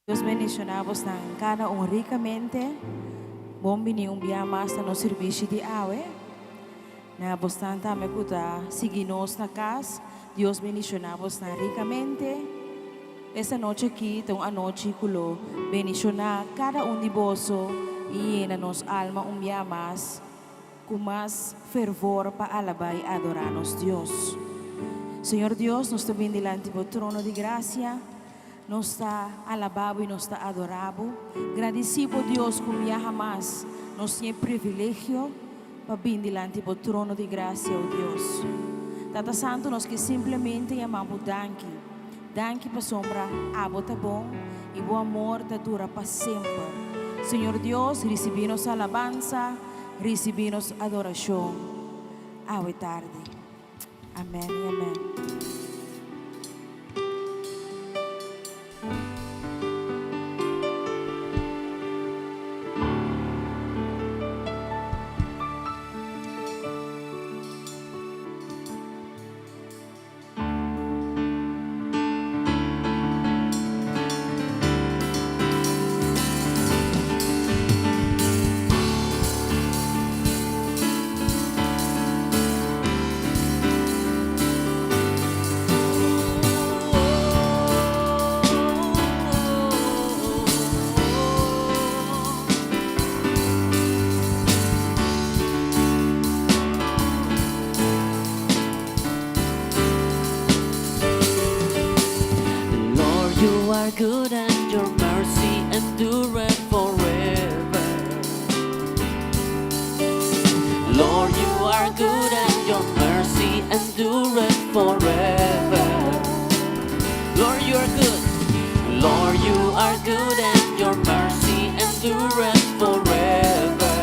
Dios bendiciona bosnan cada un ricamente. Bon bini un bia mas na nos servicio di awe. Na bosnan tambe cu ta sigui nos na cas, Dios bendiciona bosnan ricamente. Esta nochi aki ta un anochi cu lo bendiciona cada un di boso y yena nos alma un bia mas cu mas fervor pa alaba y adora nos Dios. Señor Dios, nos ta bin dilanti bo trono di gracia. Nos ta alabá bo i nos ta adorá bo. Gradisí bo Dios ku un biaha mas nos tin e privilegio pa bin dilanti bo trono di grasia, o Dios. Tata Santu, nos ke simplemente yama bo danki. Danki pasobra abo ta bon i bo amor ta dura pa semper. Señor Dios, risibí nos alabansa, risibí nos adorashon awe tardi. Amèn i amèn. Lord, you are good and your mercy endureth forever. Lord, you are good and your mercy endureth forever. Lord, you are good. Lord, you are good and your mercy endureth forever.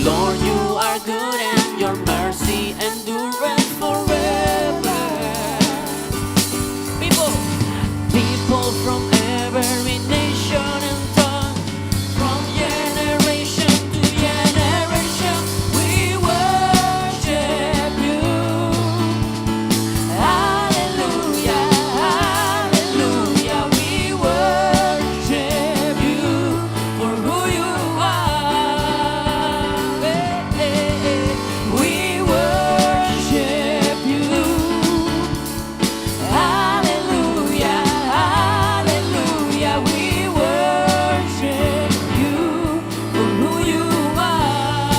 Lord, you are good and your mercy endureth forever. People, people from every nation and tongue, from generation to generation, we worship you. Hallelujah, hallelujah, we worship you for who you are. We worship you. Hallelujah, hallelujah, we worship you for who you are.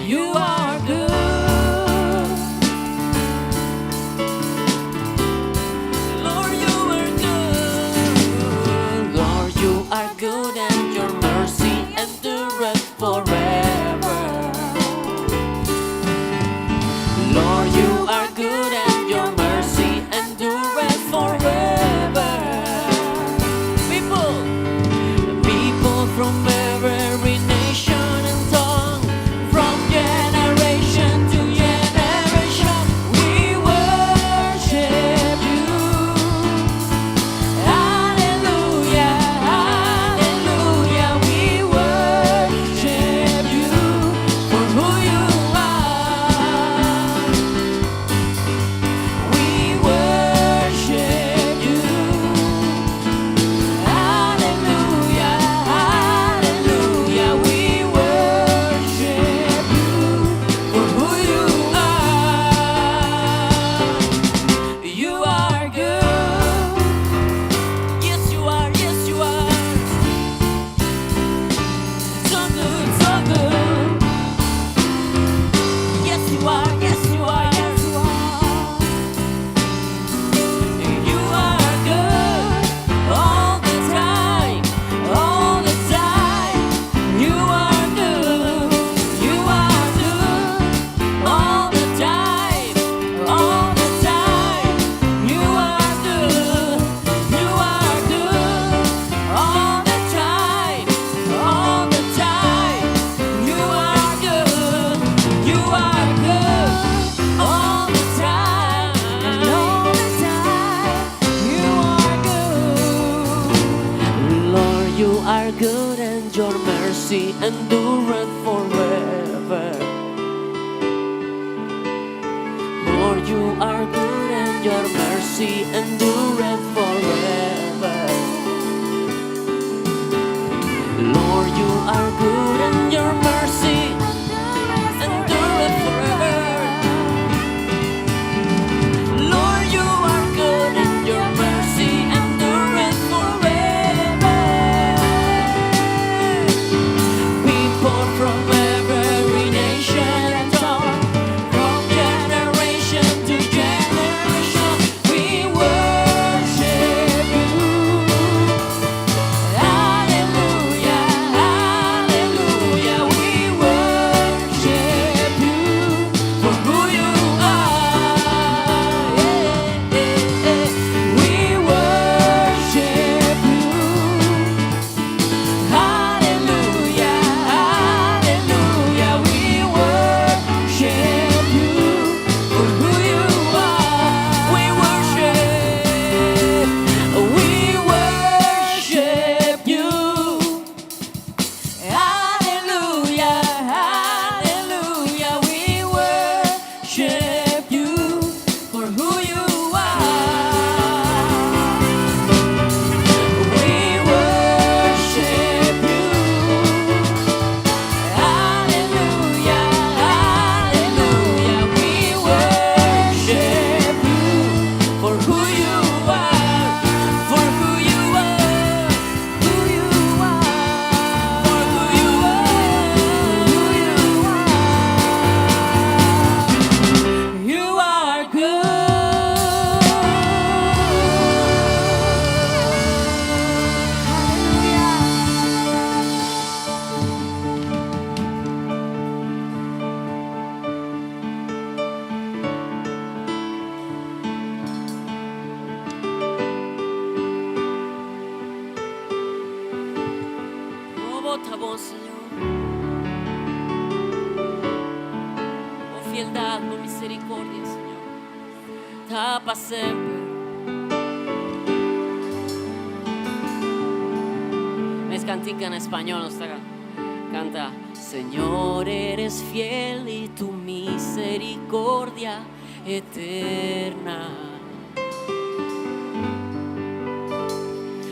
You are good. Lord, you are good. Lord, you are good and your mercy endureth forever. Lord, you are good and your mercy endureth forever. People, people from every nation and tongue, from generation to generation, we worship you. Hallelujah, hallelujah, we worship you for who you are. We worship you. Hallelujah, hallelujah, we worship you for who you are. You are good. Yes, you are. Yes, you are. So good, so good. Yes, you are. Yes, you are. Yes, you are. You are good all the time, all the time. You are good. You are good all the time, all the time. You are good. You are good all the time, all the time. You are good. You are good all the time. And all the time, you are good. Lord, you are good and your mercy endureth forever. Lord, you are good and your mercy mercy endureth forever. Lord, you are good and your mercy endureth forever. Lord, you are good and your mercy endureth forever. People from every nation and tongue, from generation to generation, we worship you. Hallelujah, hallelujah, we worship you for who you are. Yeah, yeah, yeah. We worship you. Hallelujah, hallelujah, we worship you for who you are. We worship you. Hallelujah, hallelujah, we worship you for who you are. We worship you. Hallelujah, hallelujah, we worship you for who you are, for who you are, who you are, for who you are, who you are. You are good. Oh, ta bon, Señor. Oh, fieldad, bo misericordia, Señor. Ta pa semper. Mes cantica na spañó, nos ta canta. Señor, eres fiel y tu misericordia eterna.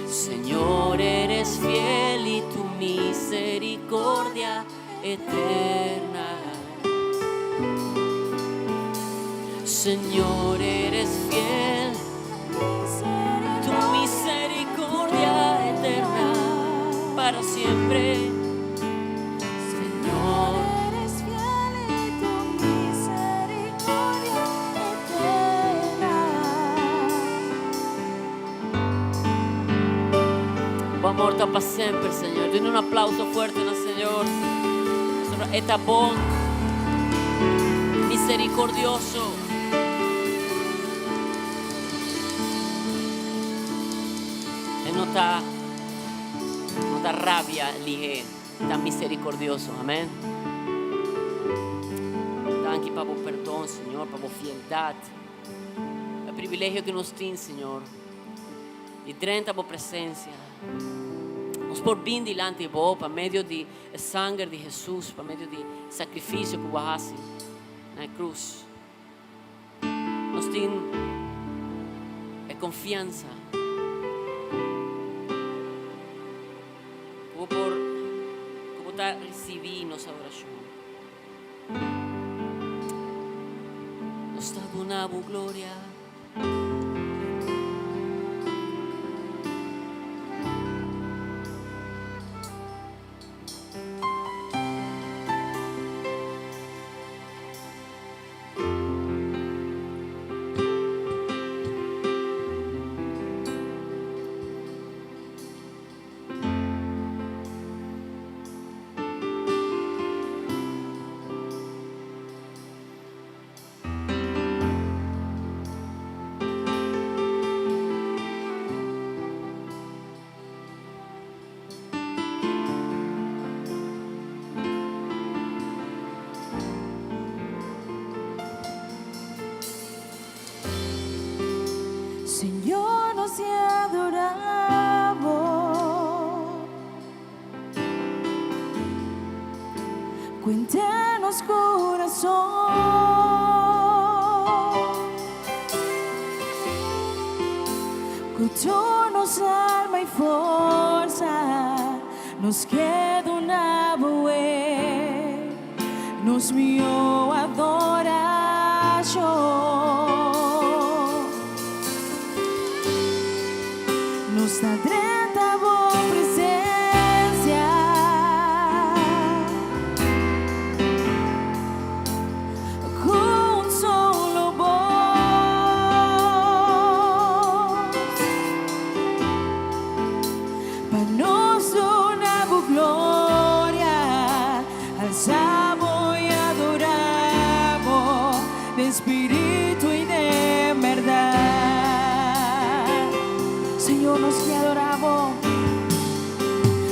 Señor, eres fiel y tu misericordia eterna. Señor, eres fiel, tu misericordia eterna para siempre. Señor, Eres fiel y tu misericordia eterna. Bo amor ta pa semper, Señor. Duna un aplauso fuerte na Señor. E ta bon, misericordioso. E no ta, no ta rabia, lihe, ta misericordioso. Amèn. Danki pa bo pordon, Señor, pa bo fieldat. E privilegio ku nos tin, Señor, di drenta bo presensia. Nos por bin dilanti bo pa medio di sanger di Hesus, pa medio di sakrifisio ku bo a hasi na krus. Nos tin e konfiansa ku bo por ku bo ta risibí nos adorashon. Nos ta duna bo gloria. Señor, nos te adoramos. Cuéntanos corazón. Ku nos alma i forsa, nos ke duna Bo nos mihó adorashon. Nos ta drenta Bo presensia. Ku un solo bos. Pa nos duna Bo gloria, alsa Bo i adorá Bo, den spiritu i den berdat. Señor, nos ke adorá Bo.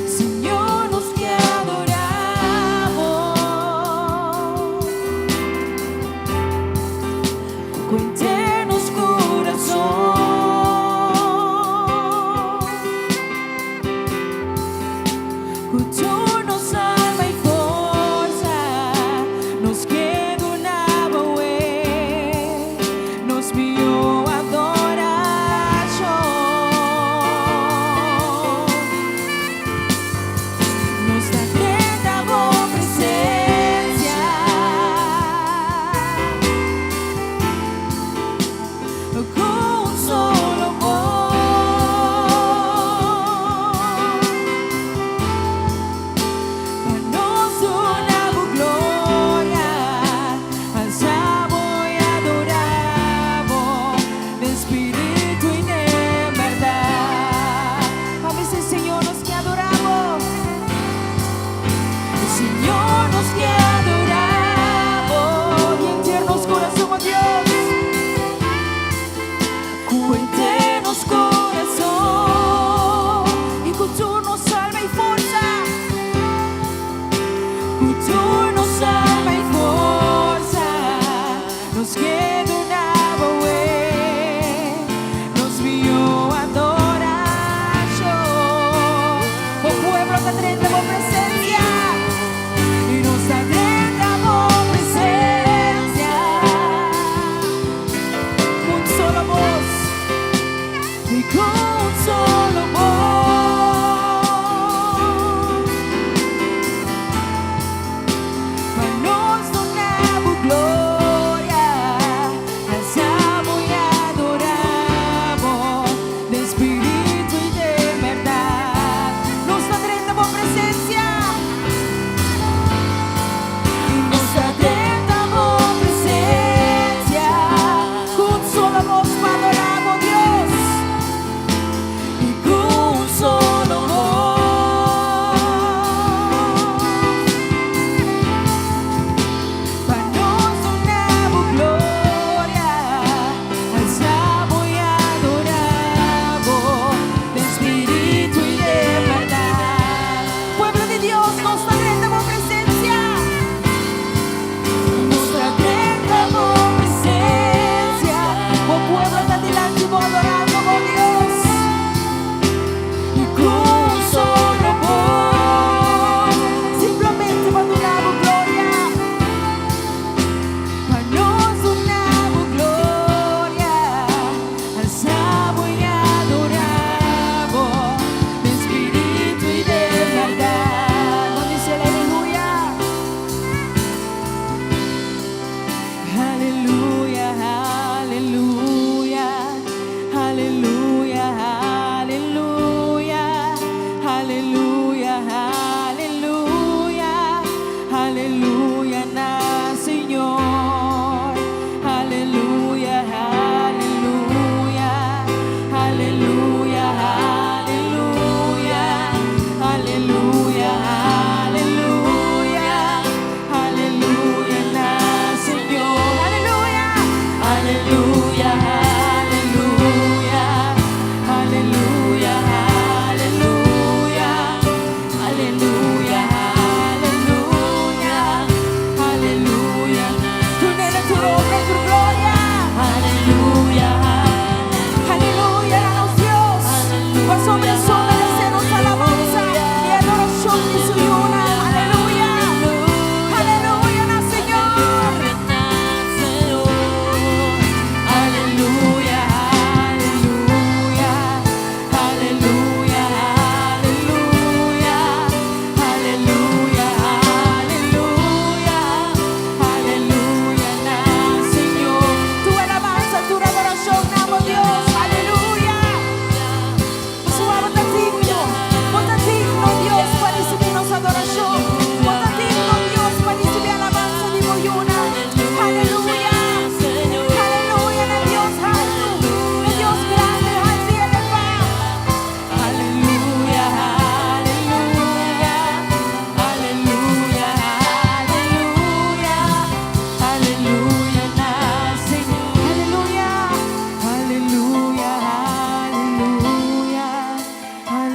Señor, nos ke adorá Bo. Ku nos kurason. Ku nos alma i forsa, nos ke duna Bo nos mihó adorashon. Nos ta drenta Bo presensia. Ku un solo bos.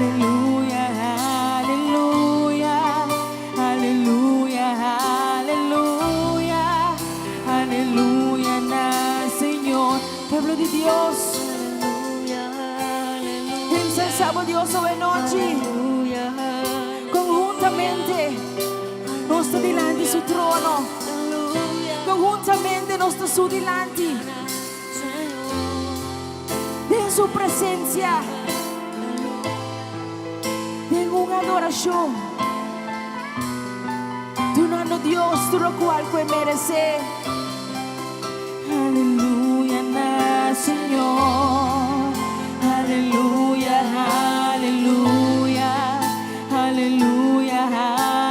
Aleluya, aleluya, aleluya, aleluya, aleluya na Señor. Pueblo di Dios, ensalzá bo Dios awe nochi. Konhuntamente nos ta dilanti su trono. Konhuntamente nos ta su dilanti. Den su presensia. Den un adorashon. Dunando Dios tur lokual ku e meresé. Aleluya na Señor. Aleluya, aleluya. Aleluya,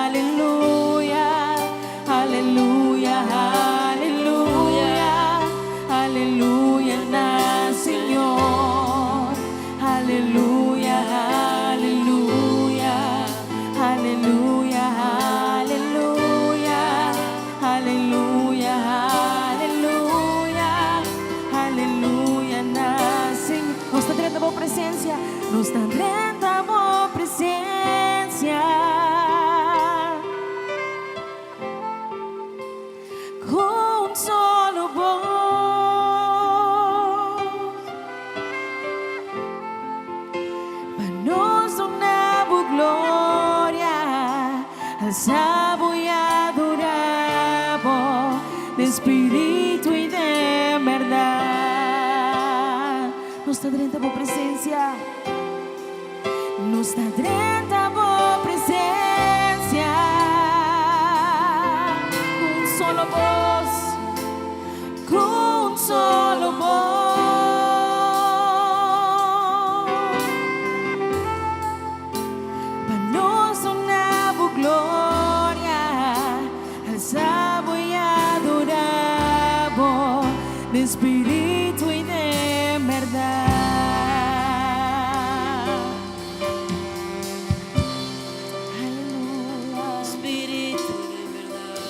aleluya. Aleluya, aleluya. Aleluya na Señor. Aleluya, aleluya. Aleluya, aleluya. Aleluya, aleluya. Aleluya na Señor. Nos ta drenta bo presensia. Nos ta drenta bo presensia. Ku un solo bos. Pa nos duna bo gloria, alsa bo i adorá bo, den spiritu i den bèrdat. Nos ta drenta bo presensia. Nos ta drenta bo presensia. Ku un solo bos, ku un solo bos. Pa nos duna bo gloria, alsa bo i adorá bo, den spiritu i den bèrdat. Aleluya. Spiritu di bèrdat.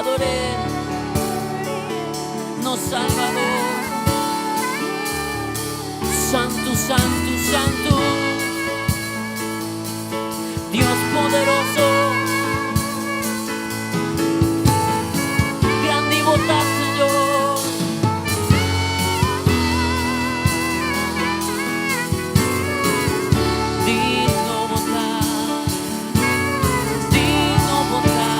Ador'é, nos Salbador. Santu, santu, santu, Dios poderoso. Grandi bo ta, Señor. Digno bo ta, digno bo ta.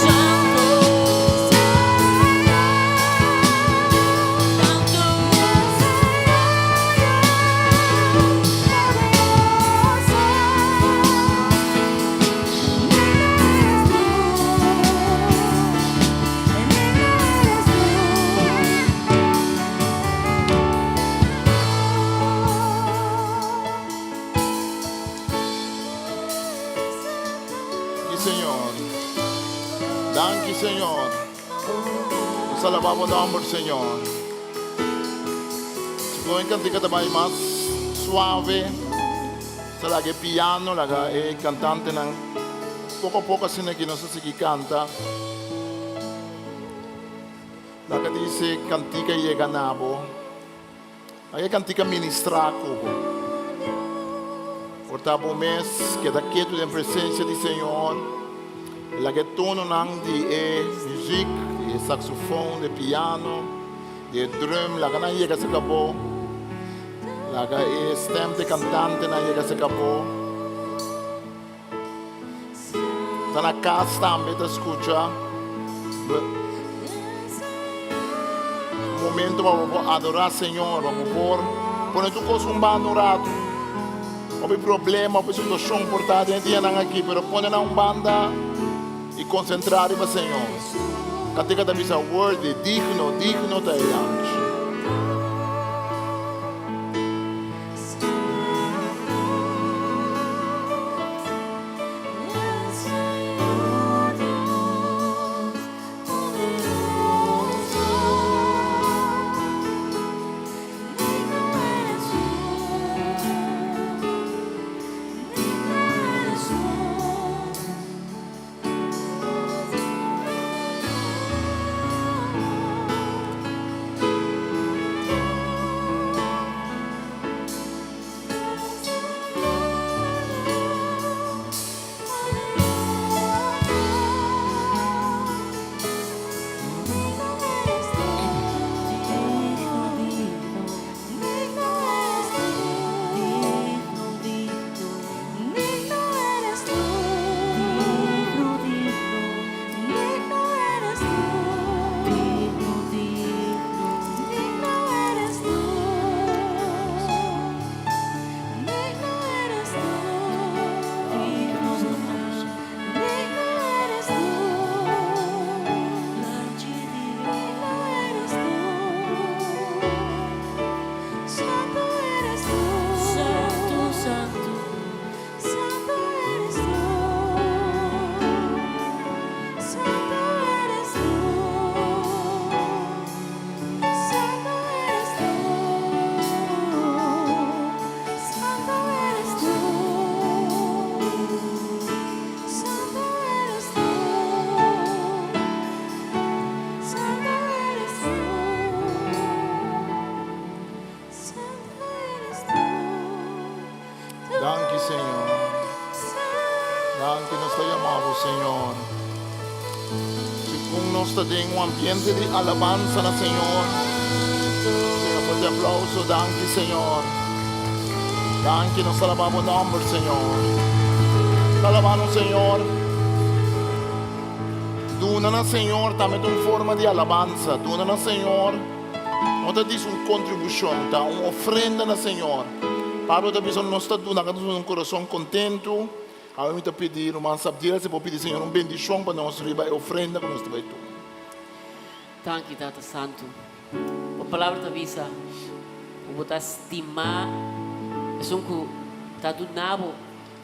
Santu, santu. Danki, Señor. Danki, Señor. Nos alabá bo nòmber, Señor. Si bo kantika tambe mas suave, sa laga e piano, laga e kantantenan poko poko asina ku nos sigui kanta. Laga e kantika yega na bo. Laga e kantika ministrá ku bo. Por ta bo mes, keda ketu den presensia di Señor. Laga e tononan di e muzik, di saksofon, di piano, di drum, laga nan yega serka bo. Laga e stem di kantantenan yega serka bo. Ta na kas tambe ta skucha. Momento pa bo adorá Señor, pa bo pone tur kos un banda un ratu. Hopi problema, hopi situashon por ta den dianan aki, pero pone nan un banda i konsentrá riba Señor. Kantika ta bisa worthy, digno, digno ta e Lamchi. Digno eres tú, digno, digno, digno eres tú, digno, digno, digno eres tú, digno eres tú, digno, digno eres tú, digno eres tú, santu eres tú, Santu, santu. Santu eres tú, santu eres tú, santu eres tú, santu eres tú, santu eres tú, santu eres tú, santu eres tú. Danki, Señor. Danki, nos ta yama bo, Señor. Segun nos ta den un ambiente di alabansa na Señor. Señor, fuerte aplouso. Danki, Señor. Danki, nos ta alabá bo nòmber, Señor. Alabá Señor. Duna na Señor tambe un forma di alabansa. Duna na Señor. No ta djis un kontribushon, ta un ofrenda na Señor. Pablo ta bisa nos ta duna ku un kurason kontentu. Awor mi ta pidi, ruman Sabdiel, si por pidi Señor un bendishon pa nos riba e ofrenda ku nos ta bai tuma. Danki, Tata Santu. E palabra ta bisa, bo ta stima, esun ku ta duna bo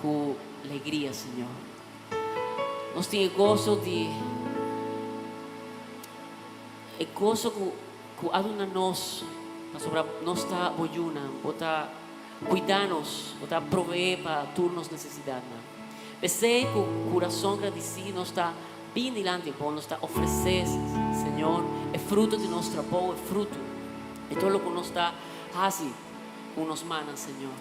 ku alegria, Señor. Nos tin goso di e goso ku a duna nos pasobra nos ta bo yunan, bo ta kuida nos, bo ta proveé pa tur nos nesesidatnan. P'esei ku kurason gradisí nos ta bin dilanti bo, nos ta ofresé, Señor, e fruto di nos trabou, e fruto di tur loke nos ta hasi ku nos mannan, Señor.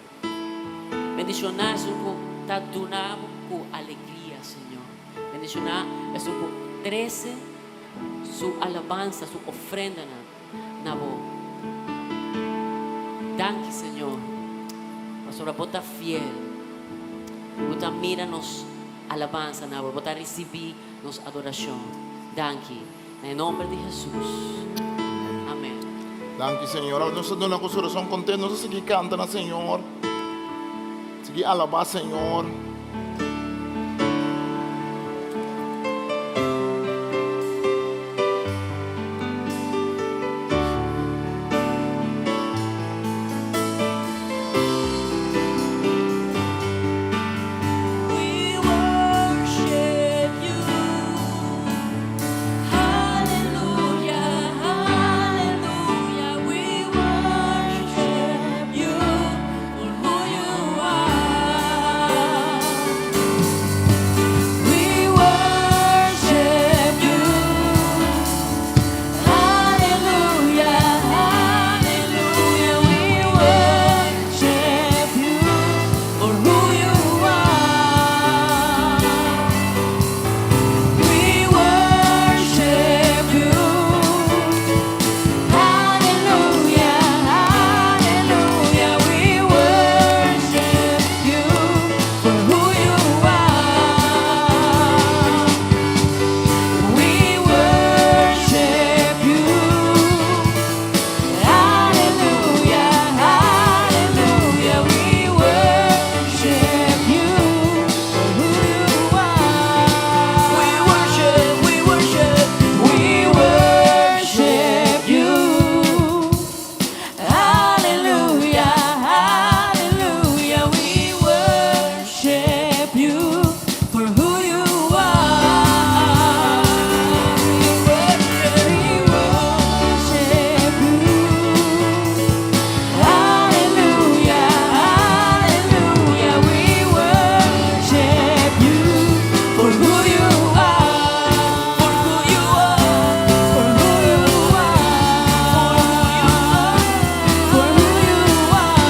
Bendishoná esun ku ta duna bo ku alegria, Señor. Bendishoná esun ku trese su alabansa, su ofrendanan na bo. Danki, Señor, pasobra bo ta fiel i bo ta mira nos alabansa na bo, bo ta risibí nos adorashon. Danki, na e nomber di Hesus. Amèn. Danki, Señor. Awe nos ta duna ku kurason kontentu. Nos ta sigui kanta na Señor, sigui alabá Señor. We worship you. Hallelujah, hallelujah. We worship you for who you are. We worship you. Hallelujah, hallelujah. We worship you for who you are. We worship you. Hallelujah, hallelujah. We worship you for who you are. We worship you. Hallelujah, hallelujah. We worship you for who you are. We worship, we worship, we worship you. Hallelujah, hallelujah. We worship you for who you are. We worship you. Hallelujah, hallelujah. We worship you for who you are. For who you are. For who you are. For who you are.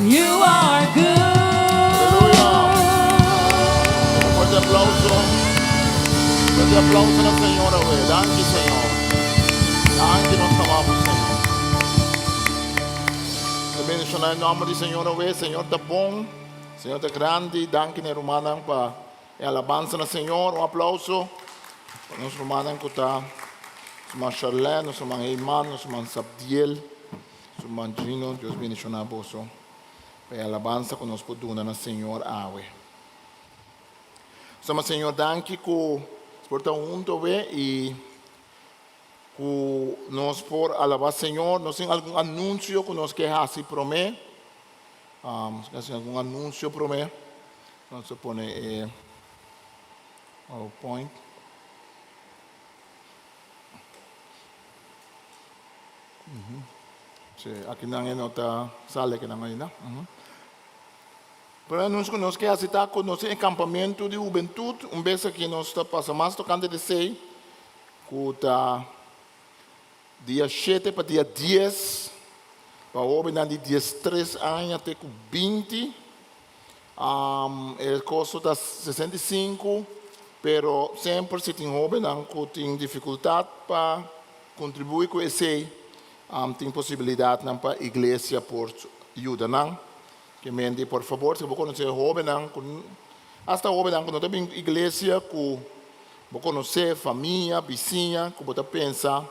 You are good. Un fuerte aplauso. Fuerte aplauso na Señor. Danki, Señor. Danki, nos ta ama, Señor. Bendishoná e nòmber di Señor. Señor ta bon. Señor ta grandi. Danki na rumannan pa e alabansa na Señor. Un aplauso pa nos rumannan ku ta ruman Charlene, nos ruman Eyman, nos ruman Sabdiel, ruman Gino. Dios bendishoná boso. Pa e alabansa ku nos por duna na Señor awe. Stima Señor, danki ku por ta huntu i ku nos por alabá Señor. Nos tin algun anunsio ku nos ke hasi promé. Nos ke hasi algun anunsio promé. Nos a pone e PowerPoint. Si, akinan e no ta sali akinan ainda. Pero anunsio ku nos ke hasi ta ku nos tin e kampamentu di hubentut. Un bes aki nos ta pasa mas tokante di esei, ku ta dia shete pa dia dies, pa hóbennan di 13 aña te ku 20. E kosto ta 65, pero semper si tin hóbennan ku tin difikultat pa kontribuí ku esei, tin posibilidatnan pa iglesia por yuda nan. Ke mente, por fabor, si bo konosé hóbennan ku, asta hóbennan ku no ta bin iglesia, ku bo konosé, famia, bisiña, ku bo ta pensa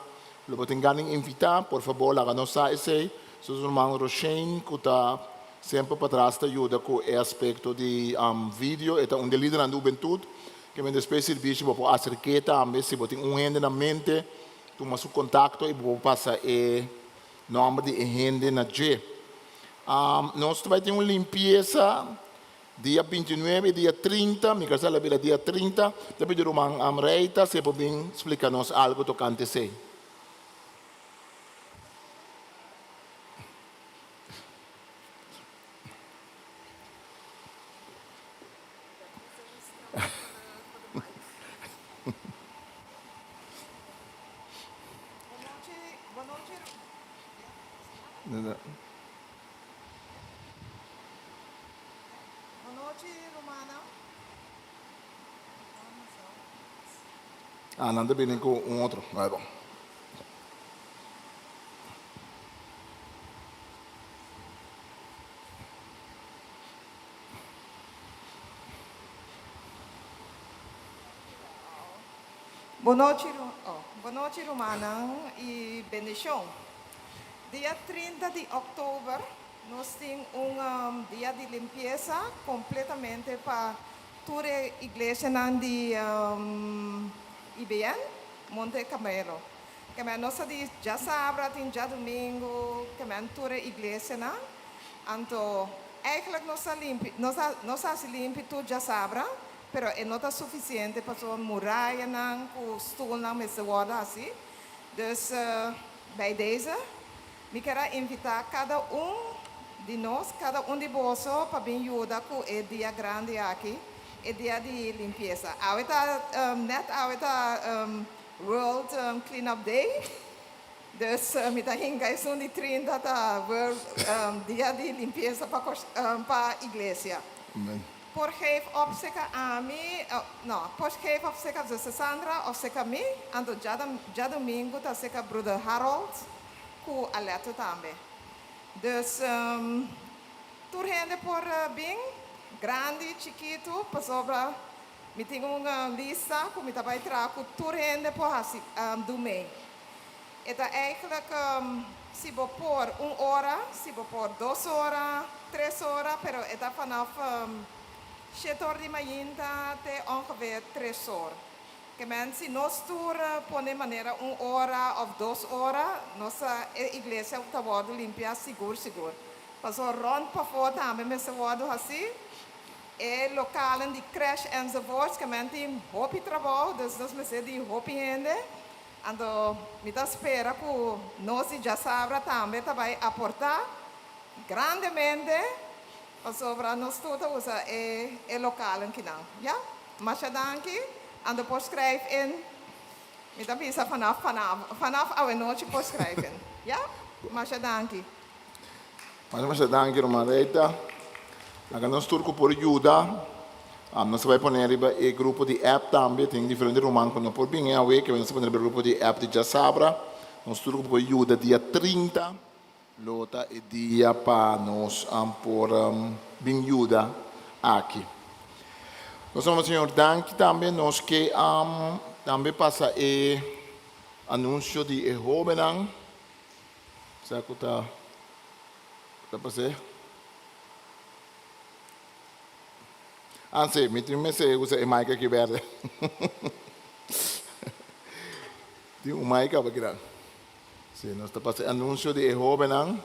lo bo tin gana di invitá, por fabor laga nos sa esei. Nos ruman Roshane ku ta semper patras ta yuda ku e aspekto di video, e ta un di e lidernan di hubentut. Ke mente despues di sirbishi bo por aserk'é tambe si bo tin un hende na mente, tuma su kontakto i bo por pasa e nòmber di e hende na dje. Nos ta bai tin un limpiesa dia 29 i dia 30, mi kasa la bira dia 30, ta pidi ruman Reita si e por bin splika nos algu tokante esei. nochi, rumannan. Ah, nan ta bini ku un otro. Bai bon. Bon nochi, oh, bon nochi rumannan i bendishon. Dia 30 di òktober nos tin un dia di limpiesa kompletamente pa tur e iglesianan di IBN Monte Carmelo. Kemen nos a di djasabra tin djadumingu kemen tur e iglesianan. Anto eigenlijk nos a limpi nos a nos a hasi limpi tur djasabra pero e no ta sufisiente pasobra murayanan ku stulnan mester wòrdu hasi. Dus bij deze mi ker a invitá kada un di nos, kada un di boso pa bin yuda ku e dia grandi aki, e dia di limpiesa. Awe ta nèt awe ta World Clean Up Day, dus mi ta hinka esun di 30 ta World Dia di Limpiesa pa pa iglesia. Por geef op seka ami, no, por geef op seka zuster Sandra of seka mi, anto djadomingu ta seka broeder Harold ku Alette tambe. Dus tur hende por bin, grandi, chikitu, pasobra mi tin un lista ku mi ta bai traha ku tur hende por hasi du mee. E ta eigenlijk si bo por un ora, si bo por dos ora, tres ora, pero e ta vanaf shete or di mainta te ongeveer tres or. Ke men si nos tur pone manera un ora of dos ora, nos e iglesia ta wordo limpia sigur sigur. Pasobra rond pafó tambe mester wordo haci. E lokalen di crèche enzovoorts, ke men tin hopi trabou, dus nos mester di hopi hende. Anto mi ta spera ku nos di djasabra tambe ta bai aportá grandemente pasobra nos tur ta usa e e lokalen kinan. Ya? Masha danki. Anto por skrijf in. Mi ta bisa vanaf vanaf vanaf awenochi por skrijf in. Ya? Masha danki. Masha masha danki ruman Rita. Laga nos tur ku por yuda. Nos ta bai pone riba e grupo di app tambe. Tin diferente ruman ku no por bini awe ke nos ta pone riba e grupo di app di djasabra. Nos tur ku por yuda dia 30 lo ta e dia pa nos por bin yuda aki. Nos ta manda Señor danki tambe. Nos ke tambe pasa e anunsio di e hobennan. Sa ku ta ta pas'é? Ah si, mi tin mester usa e mic aki berde. Tin un mic aba kinan. Si, nos ta pasa e anunsio di e hóbennan.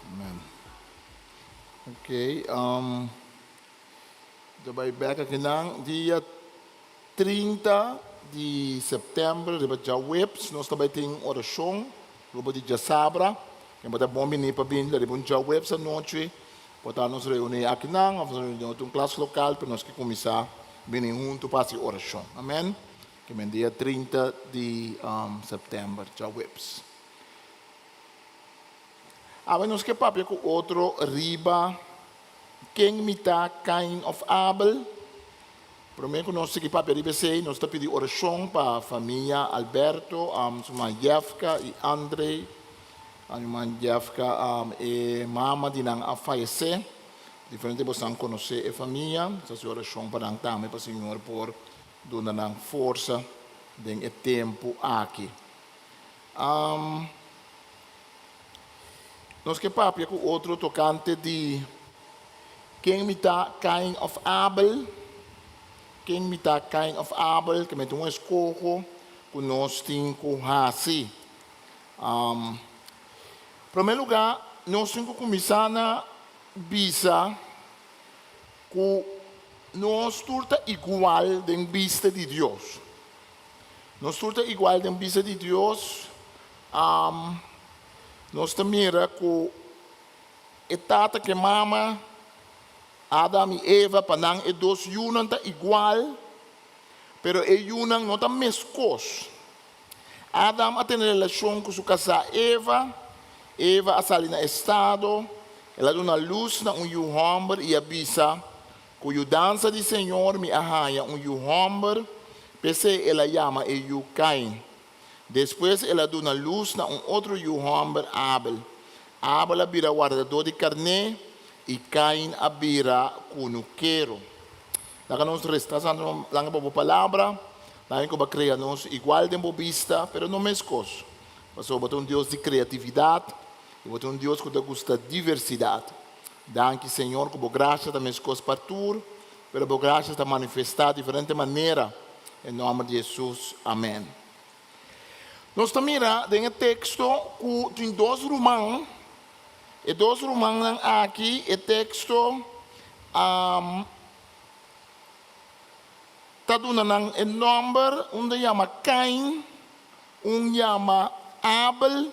Amen. Ok, um, ta bai bek akinan dia 30 di september riba djaweps nos ta bai tin orashon riba di djasabra. Ken bo ta bon bini pa bin riba un djaweps anochi por ta nos reuni akinan of nos reuni den otro un klas lokal pero nos ke kuminsá bini huntu pa hasi orashon. Amen. Ke men dia 30 di september djaweps. Awe nos ke papia ku otro riba ken mi ta, Kain òf Abel? Promé ku nos sigui papia riba esei, nos ta pidi orashon pa famia Alberto, su man Jefka i Andrey. Mi man Jefka, e mama di nan a fayesé. Diferente bosan konosé e famia. Nos ta hasi orashon pa nan tambe, pa Señor por duna nan forsa den e tempu aki. Nos ke papia ku otro tokante di ken mi ta, Kain òf Abel? Ken mi ta, Kain òf Abel? Ke mester un eskoho ku nos tin ku hasi. Promé lugá, nos tin ku kuminsá na bisa ku nos tur ta igual den bista di Dios. Nos tur ta igual den bista di Dios. Nos ta mira ku e tata ku e mama, Adam i Eva, pa nan e dos yunan ta igual, pero e yunan no ta meskos. Adam a tene relashon ku su kasá Eva, Eva a sali na estado, el a duna lus na un yu hòmber i a bisa, Ku yudansa di Señor mi a haña un yu hòmber, p'esei el a yama e yu Kain. Despues el a duna lus na un otro yu hòmber, Abel. Abel a bira wardadó di karné i Kain a bira kunukero. Laga nos resta Santo langa pa bo palabra, laga ku bo a krea nos igual den bo bista, pero no meskos. Pasobra bo ta un Dios di kreatividat i bo ta un Dios ku ta gusta diversidat. Danki Señor ku bo grasia ta meskos pa tur, pero bo grasia ta manifestá diferente manera. Den nòmber di Hesus, amèn. Nos ta mira den e teksto ku tin dos ruman. E dos rumannan aki, e teksto ta duna nan e nòmber, un ta yama Kain, un yama Abel.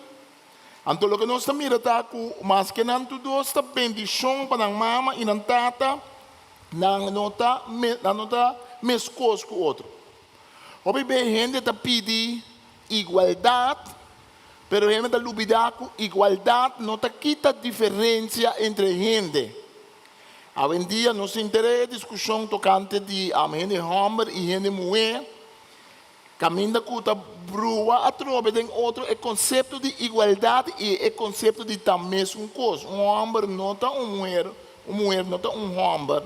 Anto loke nos ta mira ta ku maske nan tur dos ta bendishon pa nan mama i nan tata, nan no ta nan no ta meskos ku otro. Hopi be hende ta pidi igualdat, pero hende ta lubidá ku igualdat no ta kita diferensia entre hende. Awendia nos tin tere e diskushon tokante di hende hòmber i hende muhé, kaminda ku ta brua atrobe den otro e konsepto di igualdat i e konsepto di ta mesun kos. Un hòmber no ta un muher, un muher no ta un hòmber.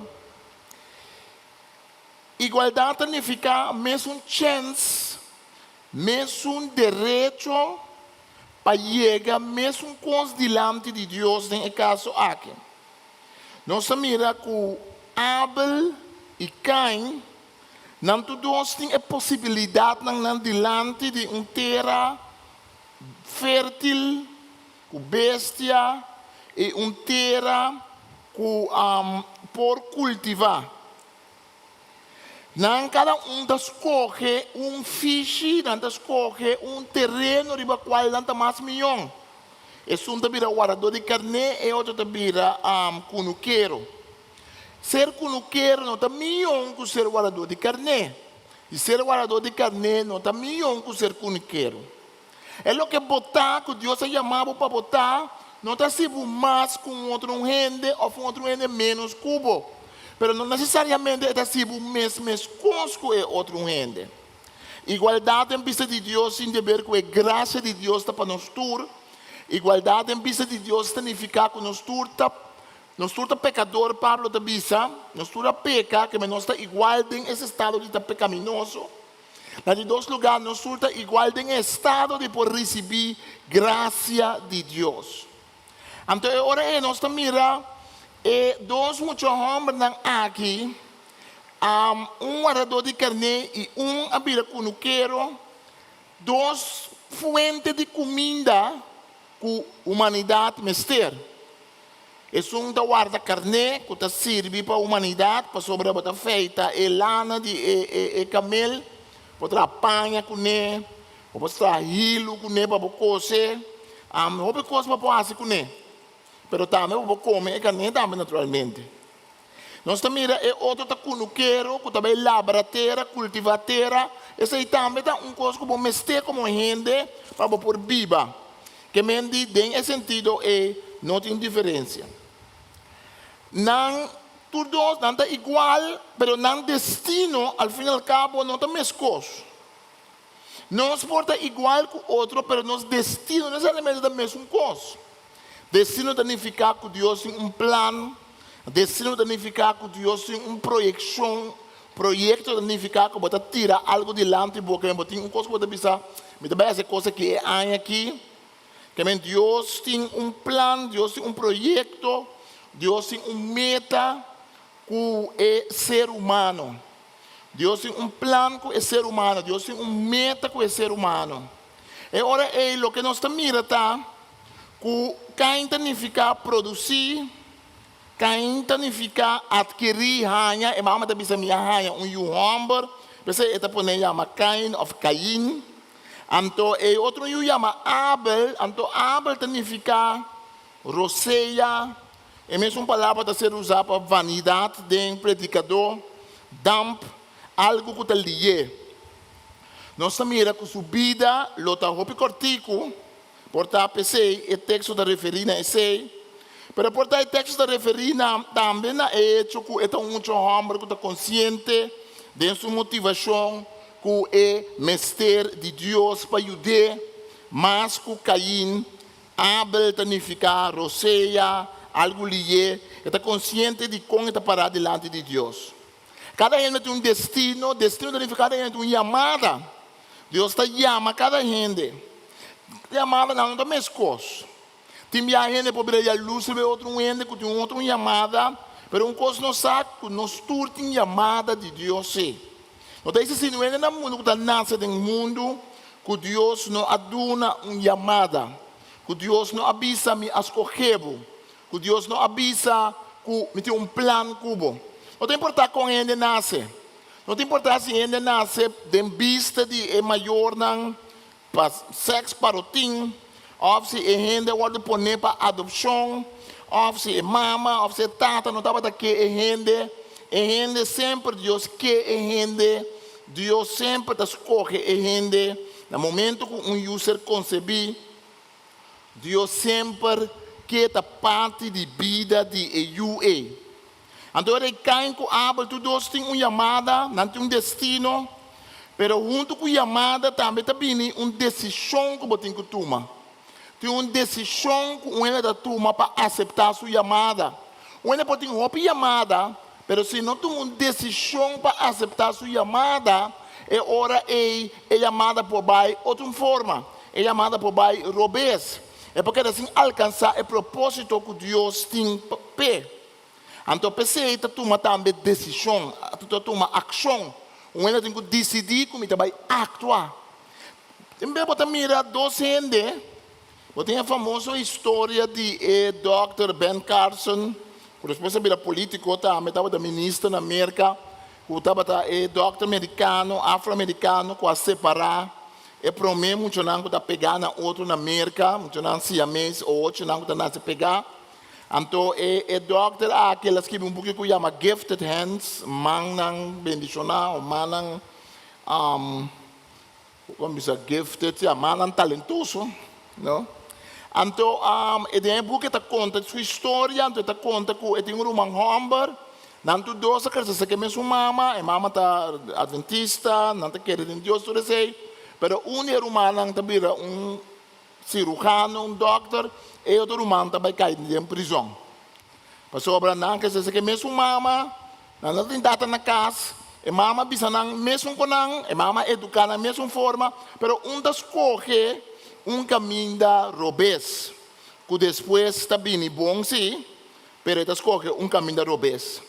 Igualdat ta nifiká mesun chèns, mesun derecho pa yega mesun kos dilanti di Dios den e kaso aki. Nos ta mira ku Abel i Kain nan tur dos tin e posibilidatnan nan dilanti di un tera fértil ku bestia i un tera ku por kultivá. Nan kada un ta skohe un fishi, nan ta skohe un tereno riba kual nan ta mas mion. Esun ta bira wardadó di karné, e otro ta bira kunukero. Ser kunukero no ta mion ku ser wardadó di karné, i ser wardadó di karné no ta mion ku ser kunukero. E loke bo ta, ku Dios a yama bo pa bo ta, no ta hasi bo mas ku un otro hende òf un otro hende ménos ku bo. Pero no nesesariamente e ta hasi bo mes meskos ku e otro hende. Igualdat den bista di Dios tin di ber ku e grasia di Dios ta pa nos tur. Igualdat den bista di Dios ta nifiká ku nos tur ta nos tur ta pekador, Pablo ta bisa, nos tur a peka, keme nos ta igual den es estado di ta pekaminoso. Na di dos lugá, nos tur ta igual den e estado di por risibí grasia di Dios. Anto e ora ei nos ta mira e dos mucha hòmbernan aki, un wardadó di karné i un a bira kunukero, dos fuente di kuminda ku humanidat mester. Esun ta warda karné ku ta sirbi pa humanidat pasobra bo ta feita e lana di e kamel, bo traha paña kuné, bo por traha hilu kuné pa bo kose, hopi kos bo por hasi kuné. Pero tambe bo por kome e karné tambe naturalmente. Nos ta mira e otro ta kunukero ku ta bai labra tera, kultivá tera, esei tambe ta un kos ku bo mester komo hende pa bo por biba. Ke men di den e sentido ei no tin diferensia. Nan tur dos nan ta igual, pero nan destino al fin al kabo no ta meskos. Nos por ta igual ku otro, pero nos destino no nesesariamente ta mesun kos. Destino ta nifiká ku Dios tin un plan, destino ta nifiká ku Dios tin un proyekshon, proyekto ta nifiká ku bo ta tira algu dilanti bo, ke men bo tin un kos ku bo ta bisa, mi ta bai hasi e kos aki e aña aki. Ke men Dios tin un plan, Dios tin un proyekto, Dios tin un meta ku e ser humano. Dios tin un plan ku e ser humano, Dios tin un meta ku e ser humano. E ora ei loke nos ta mira ta ku Kain ta nifiká produsí, Kain ta nifiká atkirí, haña. E mama ta bisa mi a haña un yu hòmber, p'esei e ta pone yama Kain òf Kain. Anto e otro yu yama Abel, anto Abel ta nifiká rosea. E mesun palabra ta ser usá pa vanidat den Predikadó, damp, algu ku ta lié. Nos ta mira ku su bida lo ta hopi kòrtiku, por ta p'esei e teksto ta referí na esei, pero por ta e teksto ta referí na tambe na e echo ku e ta un mucha hòmber ku ta konsiente den su motivashon ku e mester di Dios pa yud'é mas ku Kain. Abel ta nifiká rosea, algu lié. E ta konsiente di kon e ta pará dilanti di Dios. Kada hende tin un destino. Destino ta nifiká kada hende tin un yamada. Dios ta yama kada hende. Yamadanan no ta meskos. Tin bia hende por bira yalus riba e otro un hende ku tin un otro un yamada, pero un kos nos sa ku nos tur tin yamada di Dios sí. No ta existi un hende na mundu ku ta nase den mundu ku Dios no a duna un yamada, ku Dios no a bisa mi a skohe bo, ku Dios no a bisa ku mi tin un plan ku bo. No ta importá kon hende nase. No ta importá si hende nase den bista di e mayornan pa sèks parotin, òf si e hende a wòrdu poné pa adopshon, òf si e mama òf si e tata no tabata ke e hende. E hende semper Dios ke e hende, Dios semper ta skohe e hende. Na momento ku un yu ser konsebí, Dios semper ke ta parti di bida di e yu ei. Anto e rei Kain ku Abel tur dos tin un yamada, nan tin un destino, pero huntu ku yamada tambe ta bini un desishon ku bo tin ku tuma. Tin un desishon ku un hende ta tuma pa aseptá su yamada. Un hende por tin hopi yamada, pero si no tuma un desishon pa aseptá su yamada, e ora ei e yamada por bai otro forma, e yamada por bai robes. E por keda sin alkansá e propósito ku Dios tin p'e. Anto p'esei ta tuma tambe desishon, ta tuma akshon. Un hende tin ku disidí ku mi ta bai aktua. Tin bes bo ta mira dos hende, bo tin e famoso historia di e dòkter Ben Carson, ku despues a bira polítiko tambe, tabata minister na Merka, ku tabata e dòkter merikano, afro-amerikano, ku a separá e promé muchanan ku ta pegá na otro na Merka, muchanan siames, ohochinan ku ta nase pegá. Anto e e dòkter aki el a skibi un buki ku yama Gifted Hands, Mannan Bendishoná o Mannan kon bisa gifted, ya, mannan talentoso, no. Anto e den e buki e ta konta su historia, anto e ta konta ku e tin un ruman hòmber, nan tur dos a krese serka e mesun mama, e mama ta adventista, nan ta kere den Dios tur esei, pero un di e rumannan ta bira un Siruhano, un dòkter, e otro ruman ta bai kai den prizòn. Pasobra nan ke sese ke mesun mama, nan no tin tata na kas, e mama bisa nan mesun ku nan, e mama eduká nan mesun forma, pero un ta skohe un kaminda robes, ku despues ta bini bon sí, pero e ta skohe un kaminda robes.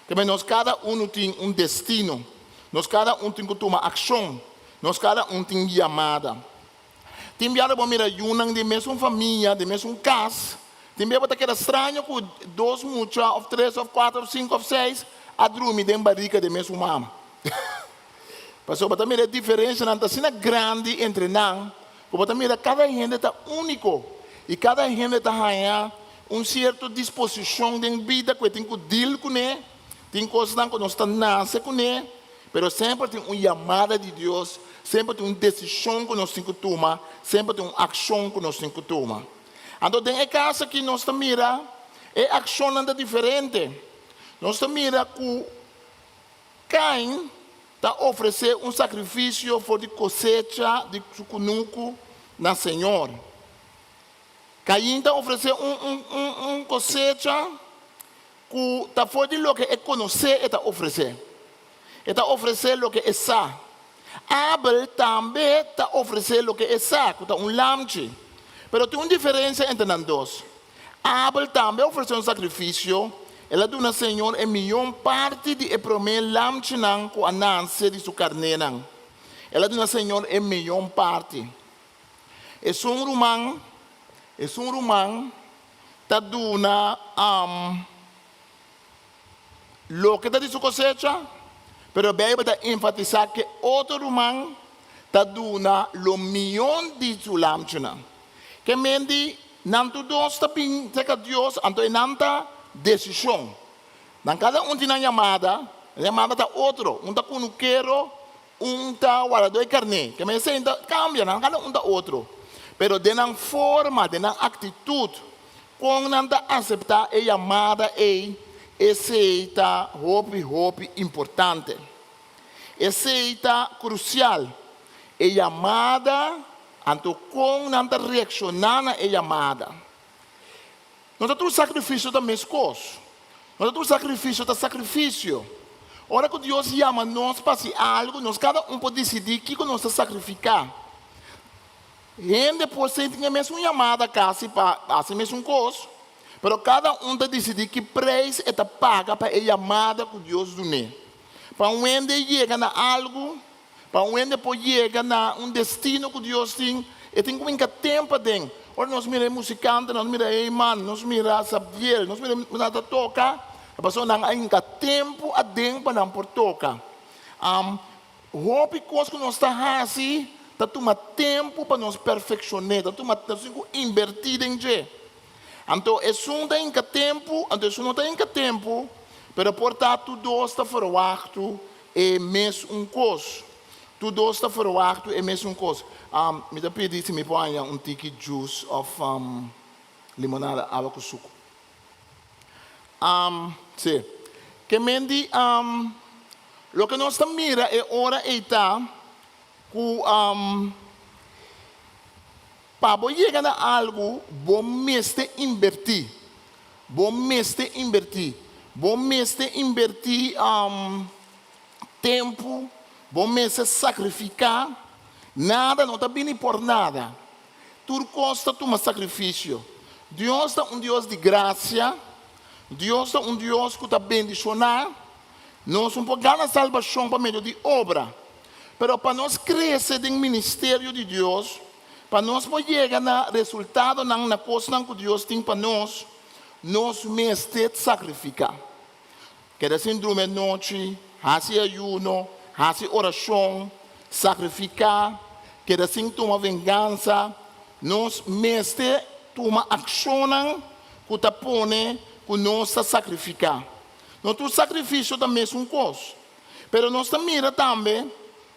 Te nos kada unu tin un destino, nos kada un tin ku tuma akshon, nos kada un tin yamada. Tin bia lo bo mira yunan di mesun famia, di mesun kas. Tin bia bo ta keda straño ku dos mucha òf tres òf kuater òf sinku òf seis a drumi den barika di e mesun mama. Pasobra bo ta mira e diferenshanan ta asina grandi entre nan ku bo ta mira kada hende ta úniko i kada hende ta haña un sierto disposishon den bida ku e tin ku dil kuné. Tin kosnan ku nos ta nase kuné. Pero semper tin un yamada di Dios, semper tin un desishon ku nos tin ku tuma, semper tin un akshon ku nos tin ku tuma. Anto den e kas aki nos ta mira e akshonnan ta diferente. Nos ta mira ku Kain ta ofresé un sakrifisio for di kosecha di su kunuku na Señor. Kain ta ofresé un un un kosecha Ku ta for di loke e konosé e ta ofresé. E ta ofresé loke e sa. Abel tambe ta ofresé loke e sa, ku ta un lamchi. Pero tin un diferensia entre nan dos. Abel tambe a ofresé un sakrifisio, el a duna Señor e mihó parti di e promé lamchinan ku a nase di su karnénan. El a duna Señor e mihó parti. Esun ruman, esun ruman ta duna loke ta di su kosecha, pero Beibel ta enfatisá ku e otro ruman ta duna lo mihó di su lamchinan. Ke men di nan tur dos ta bin serka Dios, anto e nan ta desishon. Nan kada un tin nan yamada, nan yamada ta otro, un ta kunukero, un ta wardadó di karné. Ke men esei ta kambia, nan kada un ta otro. Pero den nan forma, den nan aktitut, kon nan ta aseptá e yamada ei, esei ta hopi, hopi importante. Esei ta krusial. E yamada, anto kon nan ta reakshoná na e yamada. No ta tur sakrifisio ta meskos. No ta tur sakrifisio ta sakrifisio. Ora ku Dios yama nos pa hasi algu, nos kada un por disidí kiko nos ta sakrifiká. Hende por sinti tin e mesun yamada kasi pa hasi mesun kos, pero kada un ta disidí ki preis e ta paga pa e yamada ku Dios dun'é. Pa un hende yega na algu, pa un hende por yega na un destino ku Dios tin, e tin ku hinka tempu aden. Ora nos mira e musikantenan, nos mira Eyman, nos mira Sabdiel, nos mira nan ta toka, ta pasobra nan a hinka tempu aden pa nan por toka. Hopi kos ku nos ta hasi ta tuma tempu pa nos perfekshon'é, ta tuma, nos tin ku inbertí den dje. Anto esun ta hinka tempu, anto esun no ta hinka tempu, pero por ta tur dos ta ferwachtu e mes un kos. Tur dos ta ferwachtu e mes un kos. Mi ta pidi si mi por haña un tiki juice òf limonada, awa ku suku. Sí. Ke men di, loke nos ta mira e ora ei ta ku. Pa bo yega na algu, bo mester inbertí. Bo mester inbertí. Bo mester inbertí tempu, bo mester sakrifiká. Nada no ta bini por nada. Tur kos ta tuma sakrifisio. Dios ta un Dios di grasia. Dios ta un Dios ku ta bendishoná. Nos no por gana salbashon pa medio di obra. Pero pa nos krese den ministerio di Dios, pa nos por yega na resultadonan na kosnan ku Dios tin pa nos, nos mester sakrifiká. Keda sin drumi anochi, hasi ayuno, hasi orashon, sakrifiká, keda sin tuma vengansa. Nos mester tuma akshonnan ku ta pone ku nos ta sakrifiká. No tur sakrifisio ta mesun kos. Pero nos ta mira tambe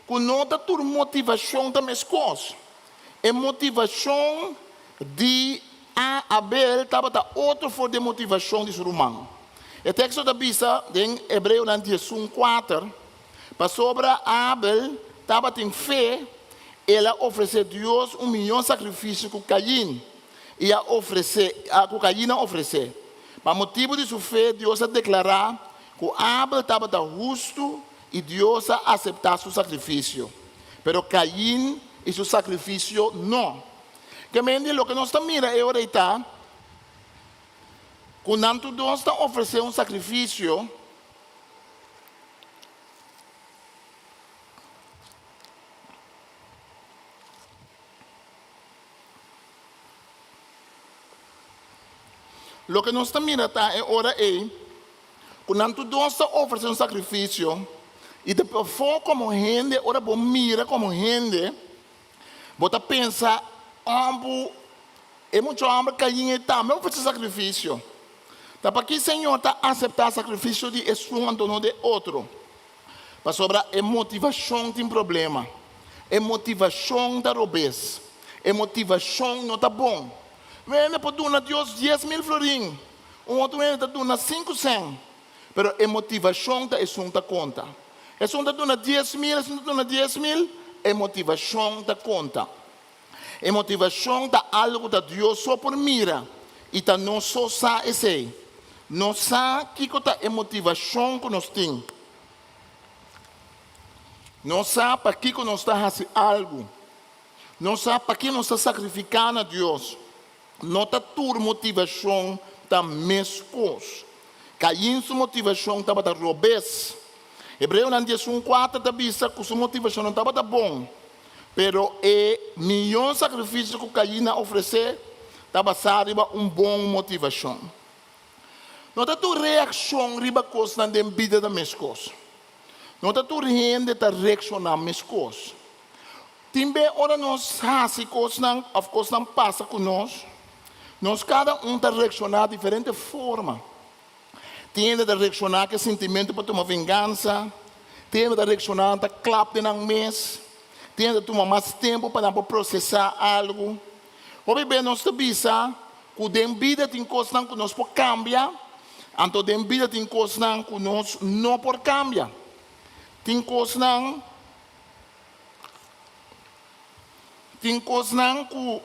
ku no ta tur motivashon ta meskos. E motivashon di Abel tabata otro for di e motivashon di su ruman. E teksto ta bisa den Hebreonan diesun kuater, Pasobra Abel tabatin fe, el a ofresé Dios un mihó sakrifisio ku Kain i a ofresé, ku Kain a ofresé. Pa motibu di su fe Dios a deklará Ku Abel tabata hustu i Dios a aseptá su sakrifisio, pero Kain i su sakrifisio no. Ke men di loke nos ta mira e ora ei ta ku nan tur dos ta ofresé un sakrifisio. Loke nos ta mira ta e ora ei ku nan tur dos ta ofresé un sakrifisio i ta pafó komo hende, ora bo mira komo hende, bo ta pensa, Òmbu, e mucha hòmber Kain ei tambe a ofresé sakrifisio. Ta pakí Señor ta aseptá sakrifisio di esun anto no di e otro? Pasobra e motivashon tin problema. E motivashon ta robes. E motivashon no ta bon. Un hende por duna Dios 10,000 florin, un otro hende ta duna sinku sèn, pero e motivashon ta esun ta konta. Esun ta duna 10,000, esun ta duna 10,000, e motivashon ta konta. E motivashon ta algu ku ta Dios so por mira i ta nos so sa esei. Nos sa kiko ta e motivashon ku nos tin. Nos sa pakiko nos ta hasi algu. Nos sa pakiko nos ta sakrifiká na Dios. No ta tur motivashon ta meskos. Kain su motivashon tabata robes. Hebreonan 11 kuater ta bisa ku su motivashon no tabata bon, pero e mihó sakrifisio ku Kain a ofresé ta basá riba un bon motivashon. No ta tur reakshon riba kosnan den bida ta meskos. No ta tur hende ta reakshoná meskos. Tin be ora nos hasi kosnan òf kosnan pasa ku nos, nos kada un ta reakshoná diferente forma. Tin hende ta reakshoná ku e sintimentu pa tuma vengansa, tin hende ta reakshoná ta klap den nan mes, tin hende ta tuma mas tempu pa nan por prosesá algu. Hopi be nos ta bisa ku den bida tin kosnan ku nos por kambia, anto den bida tin kosnan ku nos no por kambia. Tin kosnan Tin kosnan ku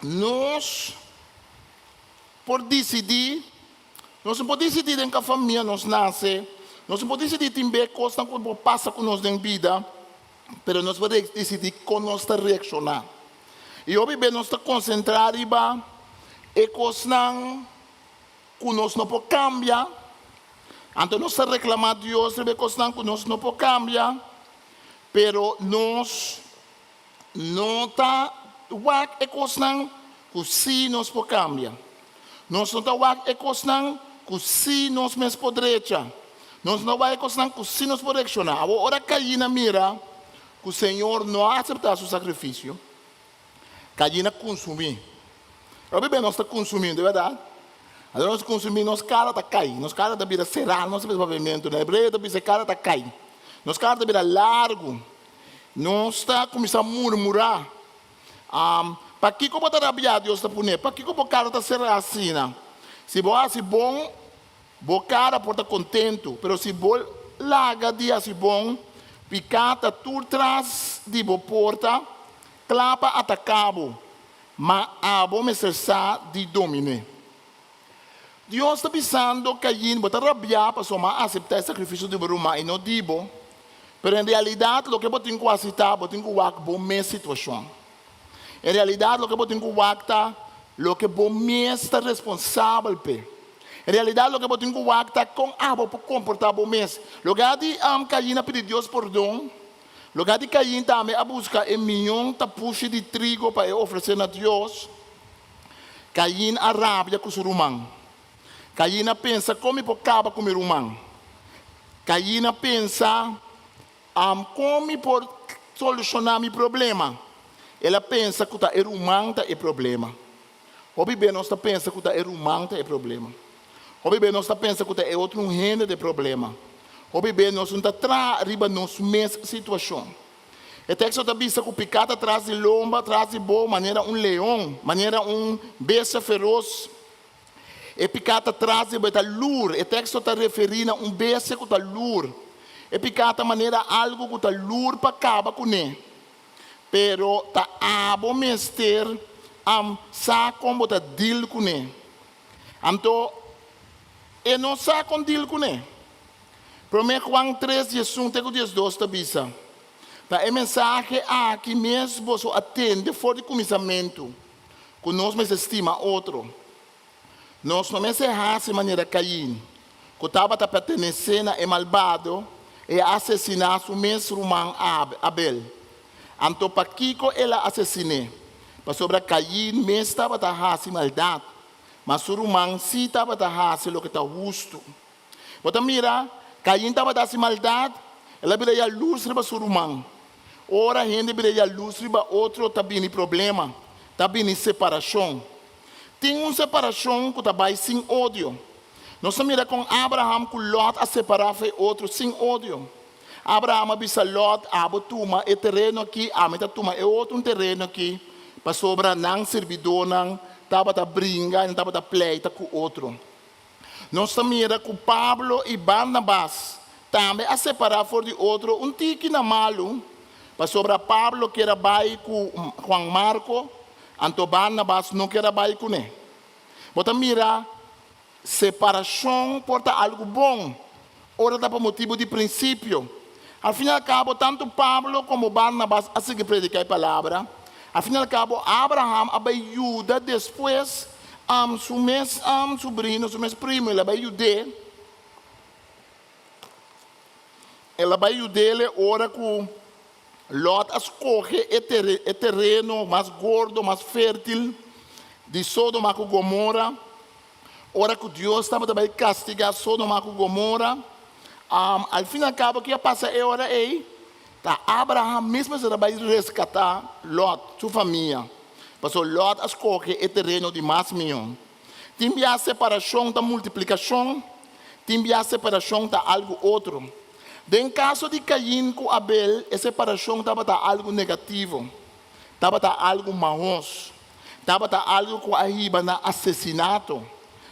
nos por disidí, nos no por disidí den ka famia nos nase, nos no por disidí tin be kosnan ku por pasa ku nos den bida, pero nos por disidí kon nos ta reakshoná. I hopi be nos ta konsentrá riba e kosnan ku nos no por kambia, anto nos ta reklamá Dios riba e kosnan ku nos no por kambia. Pero nos no ta wak e kosnan ku sí nos por kambia. Nos no ta wak e kosnan ku sí nos mes por drecha. Nos no ta wak e kosnan ku sí nos por reakshoná. Awor, ora Kain a mira ku Señor no a aseptá su sakrifisio, Kain a kunsumí. Hopi bes nos ta kunsumí, no ta bèrdat? Ora nos kunsumí, nos kara ta kai, nos kara ta bira será, nos ta bisa papiamentu. Na hebreo ta bisa e kara ta kai. Nos kara ta bira largu. Nos ta kuminsá murmurá. Pakiko bo ta rabiá? Dios ta pun'é. Pakiko bo kara ta será asina? Si bo hasi bon, bo kara por ta kontentu, pero si bo laga di hasi bon, piká ta tur tras di bo porta, kla pa ataká bo. Ma abo mester sa di domin'é. Dios ta bisando Kain, Bo ta rabiá pasobra m'a aseptá e sakrifisio di bo ruman i no di bo. Pero en realidat loke bo tin ku hasi ta, bo tin ku wak bo mes situashon. En realidat loke bo tin ku wak ta loke bo mes ta responsabel p'e. En realidat loke bo tin ku wak ta kon abo por komportá bo mes. Lugá di Kain a pidi Dios pordon, Lugá di Kain tambe a buska e mion tapushi di trigo pa e ofresé na Dios. Kain a rabia ku su ruman. Kain a pensa, Kon mi por kaba ku mi ruman? Kain a pensa, Kon mi por solushoná mi problema? El a pensa ku ta e ruman ta e problema. Hopi be nos ta pensa ku ta e ruman ta e problema. Hopi be nos ta pensa ku ta e otro un hende ta e problema. Hopi be nos no ta traha riba nos mes situashon. E teksto ta bisa ku piká ta tras di lomba, tras di bo, manera un leon, manera un bestia feros. E piká ta tras di bo, e ta lur. E teksto ta referí na un bestia ku ta lur. E piká ta manera algu ku ta lur pa kaba kuné. Pero ta abo mester am sa kon bo ta deal kuné. Anto e no sa kon deal kuné. Promé Juan tres 11 te ku 12 ta bisa, Ta e mensahe aki mes boso a tende for di kuminsamentu, ku nos mester stima otro. Nos no mester hasi manera Kain, ku tabata pertenesé na e malbado i a asesiná su mes ruman Abel. Anto pakiko el a asesin'é? Pasobra Kain mes tabata hasi maldat, ma su ruman sí tabata hasi loke ta hustu. Bo ta mira, Kain tabata hasi maldat, el a bira yalurs riba su ruman. Ora hende bira yalurs riba otro ta bini problema, ta bini separashon. Tin un separashon ku ta bai sin odio. Nos ta mira kon Abraham ku Lòt a separá for e otro sin odio. Abraham a bisa Lòt, Abo tuma e tereno akí, ami ta tuma e otro un tereno akí, pasobra nan sirbidónan tabata bringa i nan tabata pleita ku otro. Nos ta mira ku Pablo i Barnabas tambe a separá for di otro un tiki na malu, pasobra Pablo kier a bai ku Juan Marko, anto Barnabas no kier a bai kuné. Bo ta mira, separashon por ta algu bon ora ta pa motibu di prinsipio. Al fin i al kabo, tantu Pablo komo Barnabas a sigui prediká e palabra. Al fin i al kabo, Abraham a bai yuda despues su mes subrino, su mes primo, el a bai yud'é. El a bai yud'é ora ku Lòt a skohe e e tereno mas gordo, mas fértil di Sodoma ku Gomora. Ora ku Dios tabata bai kastigá Sodoma ku Gomora, al fin al kabo ke a pasa e ora ei? Ta Abraham mes mester a bai reskatá Lòt, su famia, pasobra Lòt a skohe e tereno di mas mihó. Tin bia separashon ta multiplikashon, tin bia separashon ta algu otro. Den kaso di Kain ku Abel e separashon tabata algu negativo, tabata algu mahos, tabata algu ku a hiba na asesinato,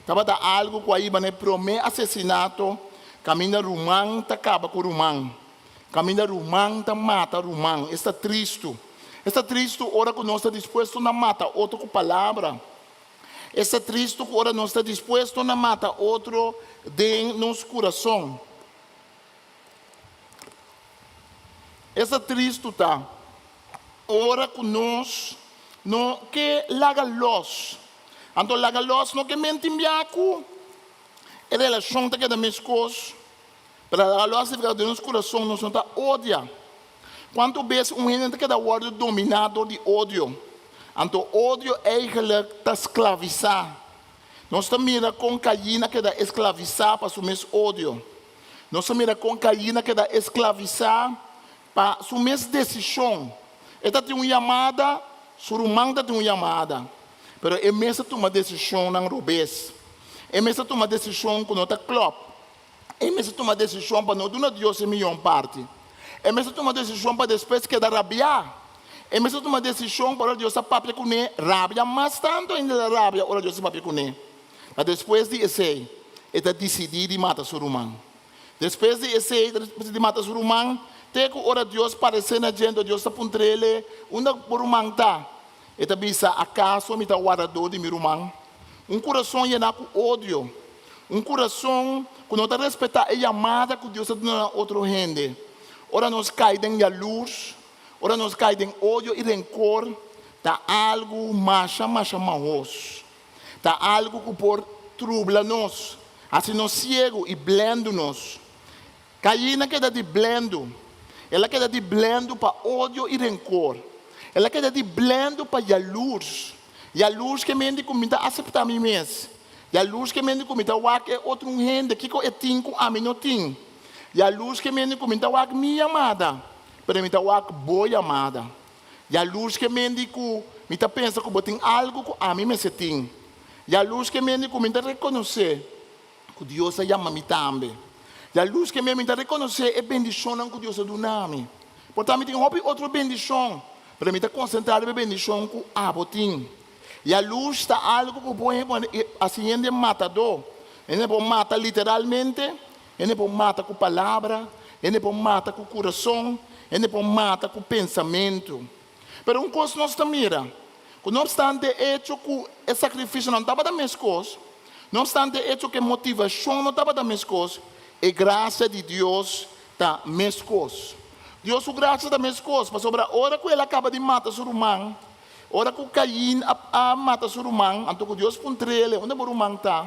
tabata algu ku a hiba na e promé asesinato kaminda ruman ta kaba ku ruman, kaminda ruman ta mata ruman. Esta tristu! Esta tristu ora ku nos ta dispuesto na mata otro ku palabra. Esta tristu ku ora nos ta dispuesto na mata otro den nos kurason. Esta tristu ta ora ku nos no ke laga lòs. Anto laga lòs no ke men tin bia ku e relashon ta keda meskos, pero laga lòs significa ku den nos kurason nos no ta odia. Kuantu bes un hende ta keda wòrdu dominá dor di odio? Anto odio eigentlik ta sklavisá. Nos ta mira kon Kain a keda esklavisá pa su mes odio. Nos ta mira kon Kain a keda esklavisá pa su mes desishon. E ta tin un yamada, su ruman ta tin un yamada, pero e mes a tuma desishonnan robes. E mes a tuma desishon ku no ta klòp. E mester tuma desishon pa no duna Dios e miyon parti. E mester tuma desishon pa despues keda rabiá. E mester tuma desishon pa ora Dios a papia kuné, rabia mas tantu ainda el a rabia ora Dios a papia kuné. Ma despues di esei, e ta disidí di mata su ruman. Despues di esei, e ta disidí di mata su ruman te ku ora Dios paresé na dje, anto Dios ta puntr'é, Unda bo ruman ta? E ta bisa, Akaso mi ta wardadó di mi ruman? Un kurason yená ku odio, un kurason ku no ta respetá e yamada ku Dios a duna na otro hende. Ora nos kai den yalurs, ora nos kai den odio i renkor, ta algu masha masha mahos. Ta algu ku por trubla nos, hasi nos siegu i blèndu nos. Kain a keda di blendu. El a keda di blendu pa odio i renkor. El a keda di blendu pa yalurs. Yalurs ke mende ku mi ta aseptá mi mes. Yalurs ke mende ku mi ta wak e otro un hende, kiko e tin ku ami no tin. Yalurs ke mende ku mi ta wak mi yamada, pero mi ta wak bo yamada. Yalurs ke mende ku mi ta pensa ku bo tin algu ku ami mester tin. Yalurs ke mende ku mi ta rekonosé. Ku Dios a yama mi tambe. Ya lus ke mi mi ta rekonosé e bendishonnan ku Dios a duna mi. Por ta mi tin hopi otro bendishon, pero mi ta konsentrá riba e bendishon ku abo tin. Ya lus ta algu ku por hasi hende matadó. Hende por mata literalmente, hende por mata ku palabra, hende por mata ku kurason, hende por mata ku pensamentu. Pero un kos nos ta mira, ku no opstante e echo ku e sakrifisionan tabata meskos, no opstante e echo ku e motivashon no tabata meskos, e grasia di Dios ta meskos. Dios su grasia ta meskos, pasobra ora ku el a kaba di mata su ruman, ora ku Kain a a mata su ruman, anto ku Dios puntr'el, Unda bo ruman ta?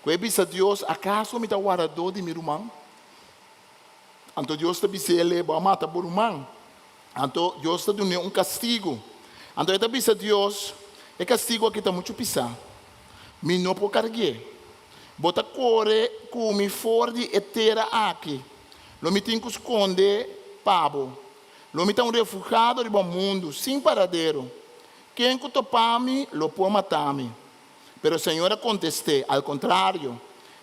Ku e bisa Dios, Akaso mi ta wardadó di mi ruman? Anto Dios ta bis'el, Bo a mata bo ruman. Anto Dios ta dun'é un kastigu. Anto e ta bisa Dios, E kastigu aki ta muchu pisá. Mi no por karg'é. Bo ta kore ku mi for di e tera aki. Lo mi tin ku skonde pa bo. Lo mi ta un refugiado riba mundu, sin paradero. Ken ku topa mi lo por mata mi. Pero Señor a kontest'é, Al kontrario,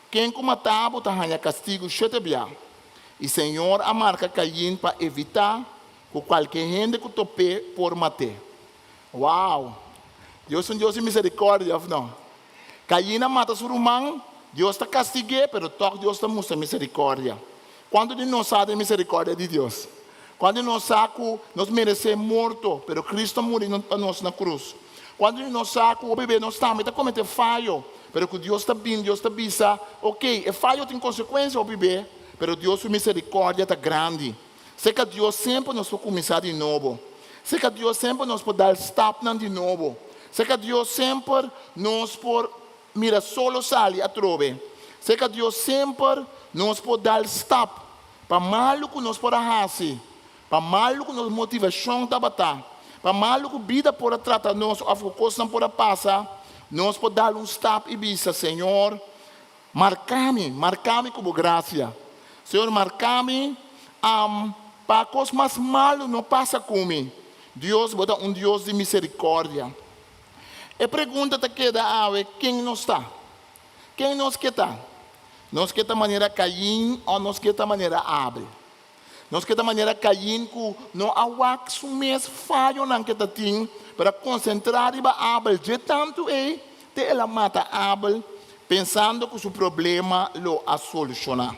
ken ku mata bo ta haña kastigu shete bia. I Señor a marka Kain pa evitá ku kualke hende ku top'é por mat'é. Wow! Dios ta un Dios di miserikòrdia, òf no? Kain a mata su ruman, Dios ta kastig'é, pero tòg Dios ta mustra miserikòrdia. Kuantu di nos sa di e miserikòrdia di Dios? Kuantu di nos sa ku nos meresé morto, pero Kristu a muri pa nos na krus? Kuantu di nos sa ku hopi bes nos tambe ta kometé fayo, pero ku Dios ta bin, Dios ta bisa, Ok, e fayo tin konsekuensia hopi be, pero Dios su miserikòrdia ta grandi. Serka Dios semper nos por kuminsá di nobo. Serka Dios semper nos por dal stapnan di nobo. Serka Dios semper nos por mira solo sali atrobe. Serka Dios semper nos por dal stap pa malu ku nos por a hasi, pa malu ku nos motivashon tabata, pa malu ku bida por a trata nos òf ku kosnan por a pasa, nos por dal un stap i bisa, Señor, Marka mi, marka mi ku bo grasia. Señor, marka mi, am, pa kos mas malu no pasa ku mi. Dios, bo ta un Dios di miserikòrdia. E pregunta ta keda awe, ken nos ta? Ken nos ke ta? Nos ke ta manera Kain òf nos ke ta manera Abel? Nos ke ta manera Kain ku no a wak su mes fayonan ke ta tin, pero a konsentrá riba Abel dje tantu ei te el a mata Abel pensando ku su problema lo a solushoná.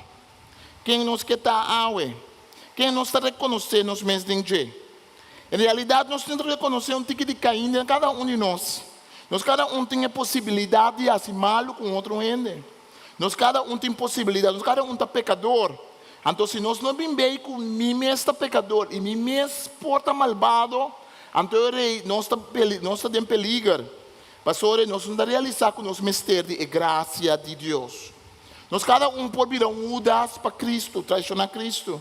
Ken nos ke ta awe? Ken nos ta rekonosé nos mes den dje? En realidat nos tin rekonosé un tiki di Kain den kada un di nos. Nos kada un tin e posibilidat di hasi malu ku un otro hende. Nos kada un tin posibilidat, nos kada un ta pekador. Anto si nos no bin bei ku mi mes ta pekador i mi mes por ta malbado, anto e rei nos ta nos ta den peliger. Pasobra nos no ta realisá ku nos mester di e grasia di Dios. Nos kada un por bira un Hudas pa Kristu, traishoná Kristu.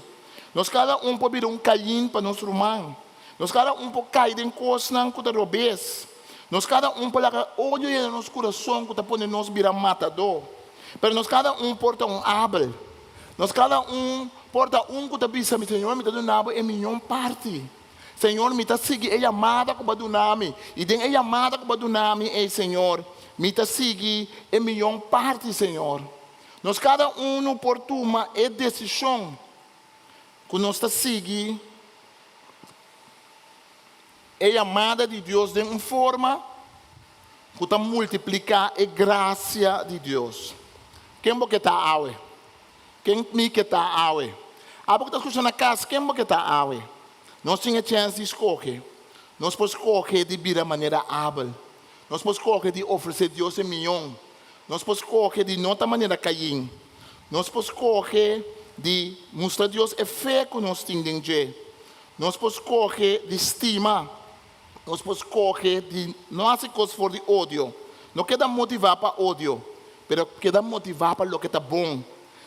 Nos kada un por bira un Kain pa nos ruman. Nos kada un por kai den kosnan ku ta robes. Nos kada un por laga odio yena nos kurason ku ta pone nos bira matadó. Pero nos kada un por ta un Abel. Nos kada un por ta un ku ta bisa, Mi Señor, mi ta duna bo e miñon parti. Señor, mi ta sigui e yamada ku bo a duna mi. I den e yamada ku bo a duna mi ei, Señor, mi ta sigui e miñon parti, Señor. Nos kada unu por tuma e desishon ku nos ta sigui e yamada di Dios den un forma ku ta multipliká e grasia di Dios. Ken bo ke ta awe? Ken mi ke ta awe? Abo ku ta skucha na kas, ken bo ke ta awe? Nos tin e chèns di skohe. Nos por skohe di bira manera Abel. Nos por skohe di ofresé Dios e mion. Nos por skohe di no ta manera Kain. Nos por skohe di mustra Dios e fe ku nos tin den dje. Nos por skohe di stima. Nos por skohe di no hasi kos for di odio. No keda motivá pa odio, pero keda motivá pa loke ta bon.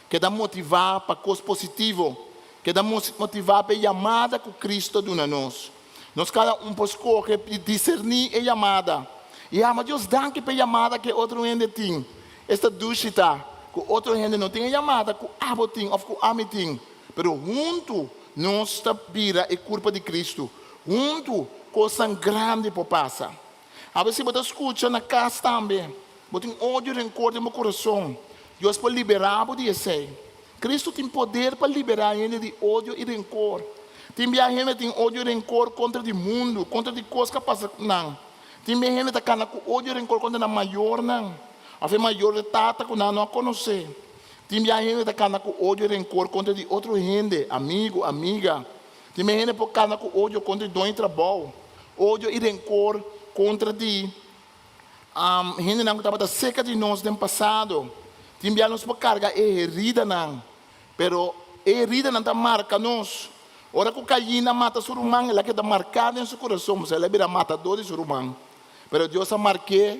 Keda motivá pa kos positivo. Keda motivá pa e yamada ku Kristu a duna nos. Nos kada un por skohe di diserní e yamada. I ama Dios danki pa e yamada ku e otro hende tin. Esta dushi ta ku otro hende no tin e yamada ku abo tin òf ku ami tin, pero huntu nos ta bira e kurpa di Kristu. Huntu kosnan grandi por pasa. Awe si bo ta skucha na kas tambe, bo tin odio i renkor den bo kurason, Dios por liberá bo di esei. Kristu tin poder pa liberá hende di odio i renkor. Tin bia hende tin odio i renkor kontra di mundu, kontra di kos ku a pasa ku nan. Tin bia hende ta kana ku odio i renkor kontra nan mayornan òf e mayor di tata ku nan no a konosé. Tin bia hende ta kana ku odio i renkor kontra di otro hende, amigu, amiga. Tin bia hende por kana ku odio kontra di doño di trabou, odio i renkor kontra di Hendenan ku tabata serka di nos den pasado. Tin bia nos por karga e heridanan, pero e heridanan ta marka nos. Ora ku Kain a mata su ruman, el a keda marká den su kurason, pasobra el a bira matadó di su ruman. Pero Dios a mark'é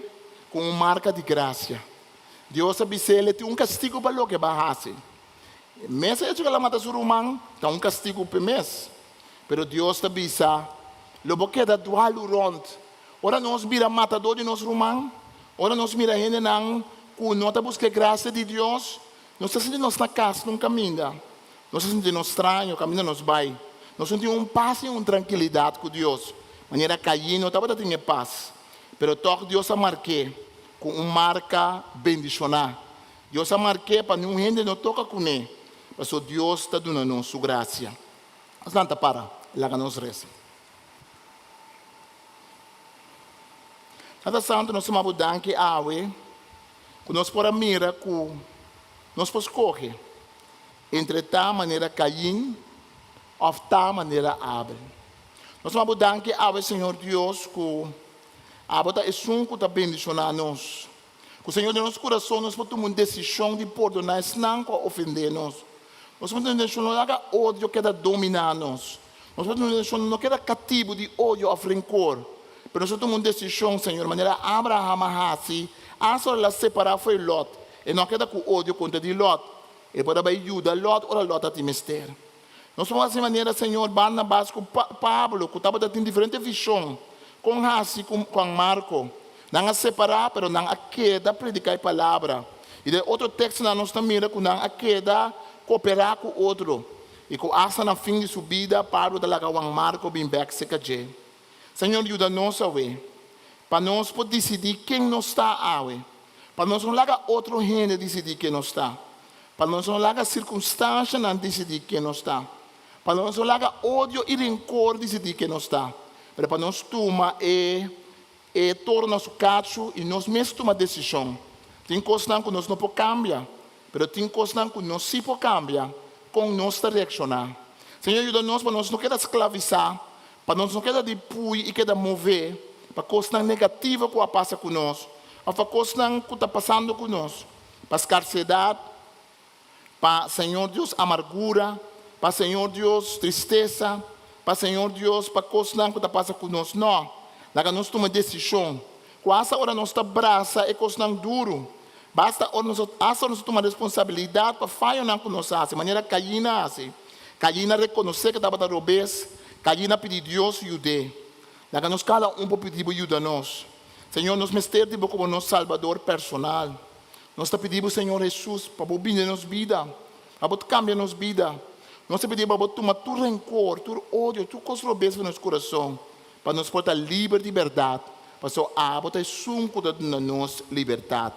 ku un marka di grasia. Dios a bis'é, El tin un kastigu pa loke bo a hasi. E mes hecho ku el a mata su ruman ta un kastigu p'e mes. Pero Dios ta bisa, Lo bo keda dualu rònt. Ora nos bira matadó di nos ruman, ora nos mira hendenan ku no ta buska e grasia di Dios, nos ta sinti nos na kas nun kaminda. Nos ta sinti nos straño kaminda nos bai. Nos no tin un pas ni un trankilidat ku Dios, manera Kain no tabata tin e pas. Pero tòg Dios a mark'é ku un marka bendishoná. Dios a mark'é pa niun hende no toka kuné, pasobra Dios ta duna nos su grasia. Nos lanta para, laga nos resa. Tata Santu, nos ta bo danki awe ku nos por a mira ku nos por skohe entre ta manera Kain òf ta manera Abel. Nos ta bo danki awe, Señor Dios, ku abo ta esun ku ta bendishoná nos. Ku Señor den nos kurason nos por tuma un desishon di pordoná esnan ku a ofendé nos. Nos por tuma un desishon no laga odio keda dominá nos. Nos por tuma un desishon di no keda katibu di odio òf renkor, pero nos por tuma un desishon, Señor, manera Abraham a hasi, asta ora el a separá fo'i Lòt, e no a keda ku odio kontra di Lòt. E por a bai yuda Lòt ora Lòt a tin mester. Nos por hasi manera Señor Barnabas ku Pablo, ku tabata tin diferente vishon kon hasi ku Juan Marko. Nan a separá, pero nan a keda prediká e palabra. I den otro tekstonan nos ta mira ku nan a keda koperá ku otro i ku asta na fin di su bida Pablo ta laga Juan Marko bin bèk serka dje. Señor yuda nos awe pa nos por disidí ken nos ta awe, pa nos no laga otro hende disidí ken nos ta. Pa nos no laga sirkunstanshanan disidí ken nos ta. Pa nos no laga odio i renkor disidí ken nos ta. Pero pa nos tuma e e toro na su kachu i nos mes tuma desishon. Tin kosnan ku nos no por kambia, pero tin kosnan ku nos sí por kambia, kon nos ta reakshoná. Señor yuda nos pa nos no keda sklavisá, pa nos no keda di pui i keda mové pa kosnan negativo ku a pasa ku nos òf pa kosnan ku ta pasando ku nos. Pa skarsedat, pa Señor Dios amargura, pa Señor Dios tristesa, pa Señor Dios pa kosnan ku ta pasa ku nos. No, laga nos tuma desishon ku asta ora nos ta brasa e kosnan duru, basta ora nos asta ora nos ta tuma responsabilidat pa fayonan ku nos hasi, manera Kayin a hasi. Kayin a rekonosé ku tabata robes, Kayin a pidi Dios yud'é. Laga nos kada un por pidi bo yuda nos. Señor, nos mester di bo komo nos Salbador personal. Nos ta pidi bo, Señor Hesus, pa bo bini den nos bida, pa bo kambia nos bida. Nos ta pidi bo pa bo tuma tur renkor, tur odio, tur kos robes for nos kurason, pa nos por ta liber di bèrdat, pasobra abo ta esun ku ta duna nos libertat.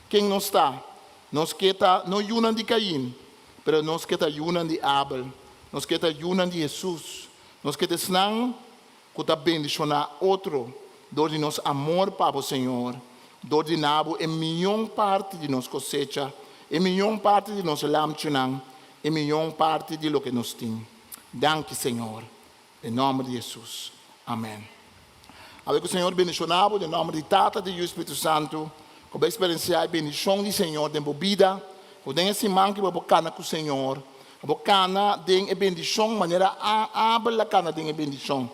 Ken nos ta? Nos ke ta no yunan di Kain, pero nos ke ta yunan di Abel. Nos ke ta yunan di Hesus. Nos ke ta esnan ku ta bendishoná otro dor di nos amor pa bo, Señor, dor di na bo e mion parti di nos kosecha, e mion parti di nos lamchunan, e mion parti di loke nos tin. Danki, Señor, den nòmber di Hesus. Amèn. Awe ku Señor bendishoná bo den nòmber di Tata, di Yu i Spiritu Santu. Ku bo eksperensiá e bendishon di Señor den bo bida, ku den e siman ki bo por kana ku Señor, Bo kana den e bendishon manera Abel a kana den e bendishon,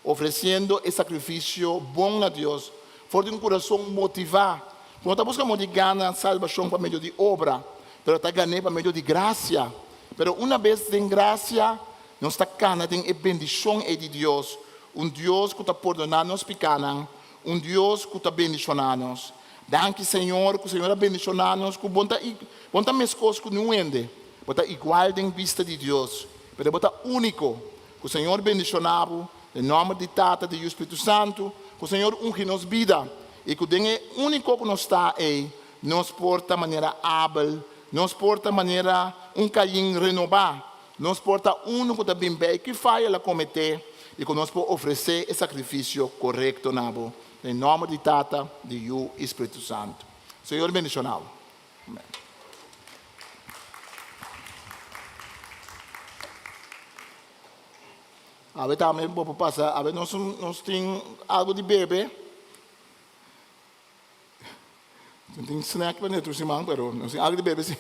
ofresiendo e sakrifisio bon na Dios for di un kurason motivá ku no ta buska moda di gana salbashon pa medio di obra, pero ta gan'é pa medio di grasia. Pero unabes den grasia, nos ta kana den e bendishon ei di Dios, un Dios ku ta pordoná nos pikánan, un Dios ku ta bendishoná nos. Danki Señor ku Señor a bendishoná nos ku bo no ta meskos ku niun hende. Bo ta igual den bista di Dios, pero bo ta úniko. Ku Señor bendishoná bo, den nòmber di Tata, di Yu, Spiritu Santu. Ku Señor ungi nos bida, i ku den e úniko ku nos ta ei, nos por ta manera Abel, nos por ta manera un Kain renobá, nos por ta unu ku ta bin bei ki faya el a kometé, i ku nos por ofresé e sakrifisio korekto na bo, den nòmber di Tata, di Yu i Spiritu Santu. Señor bendishoná bo. Amen. Awe tambe bo por pasa, awe nos nos tin algo di bebe. No tin snack pa neto siman, pero nos tin algo di bebe si.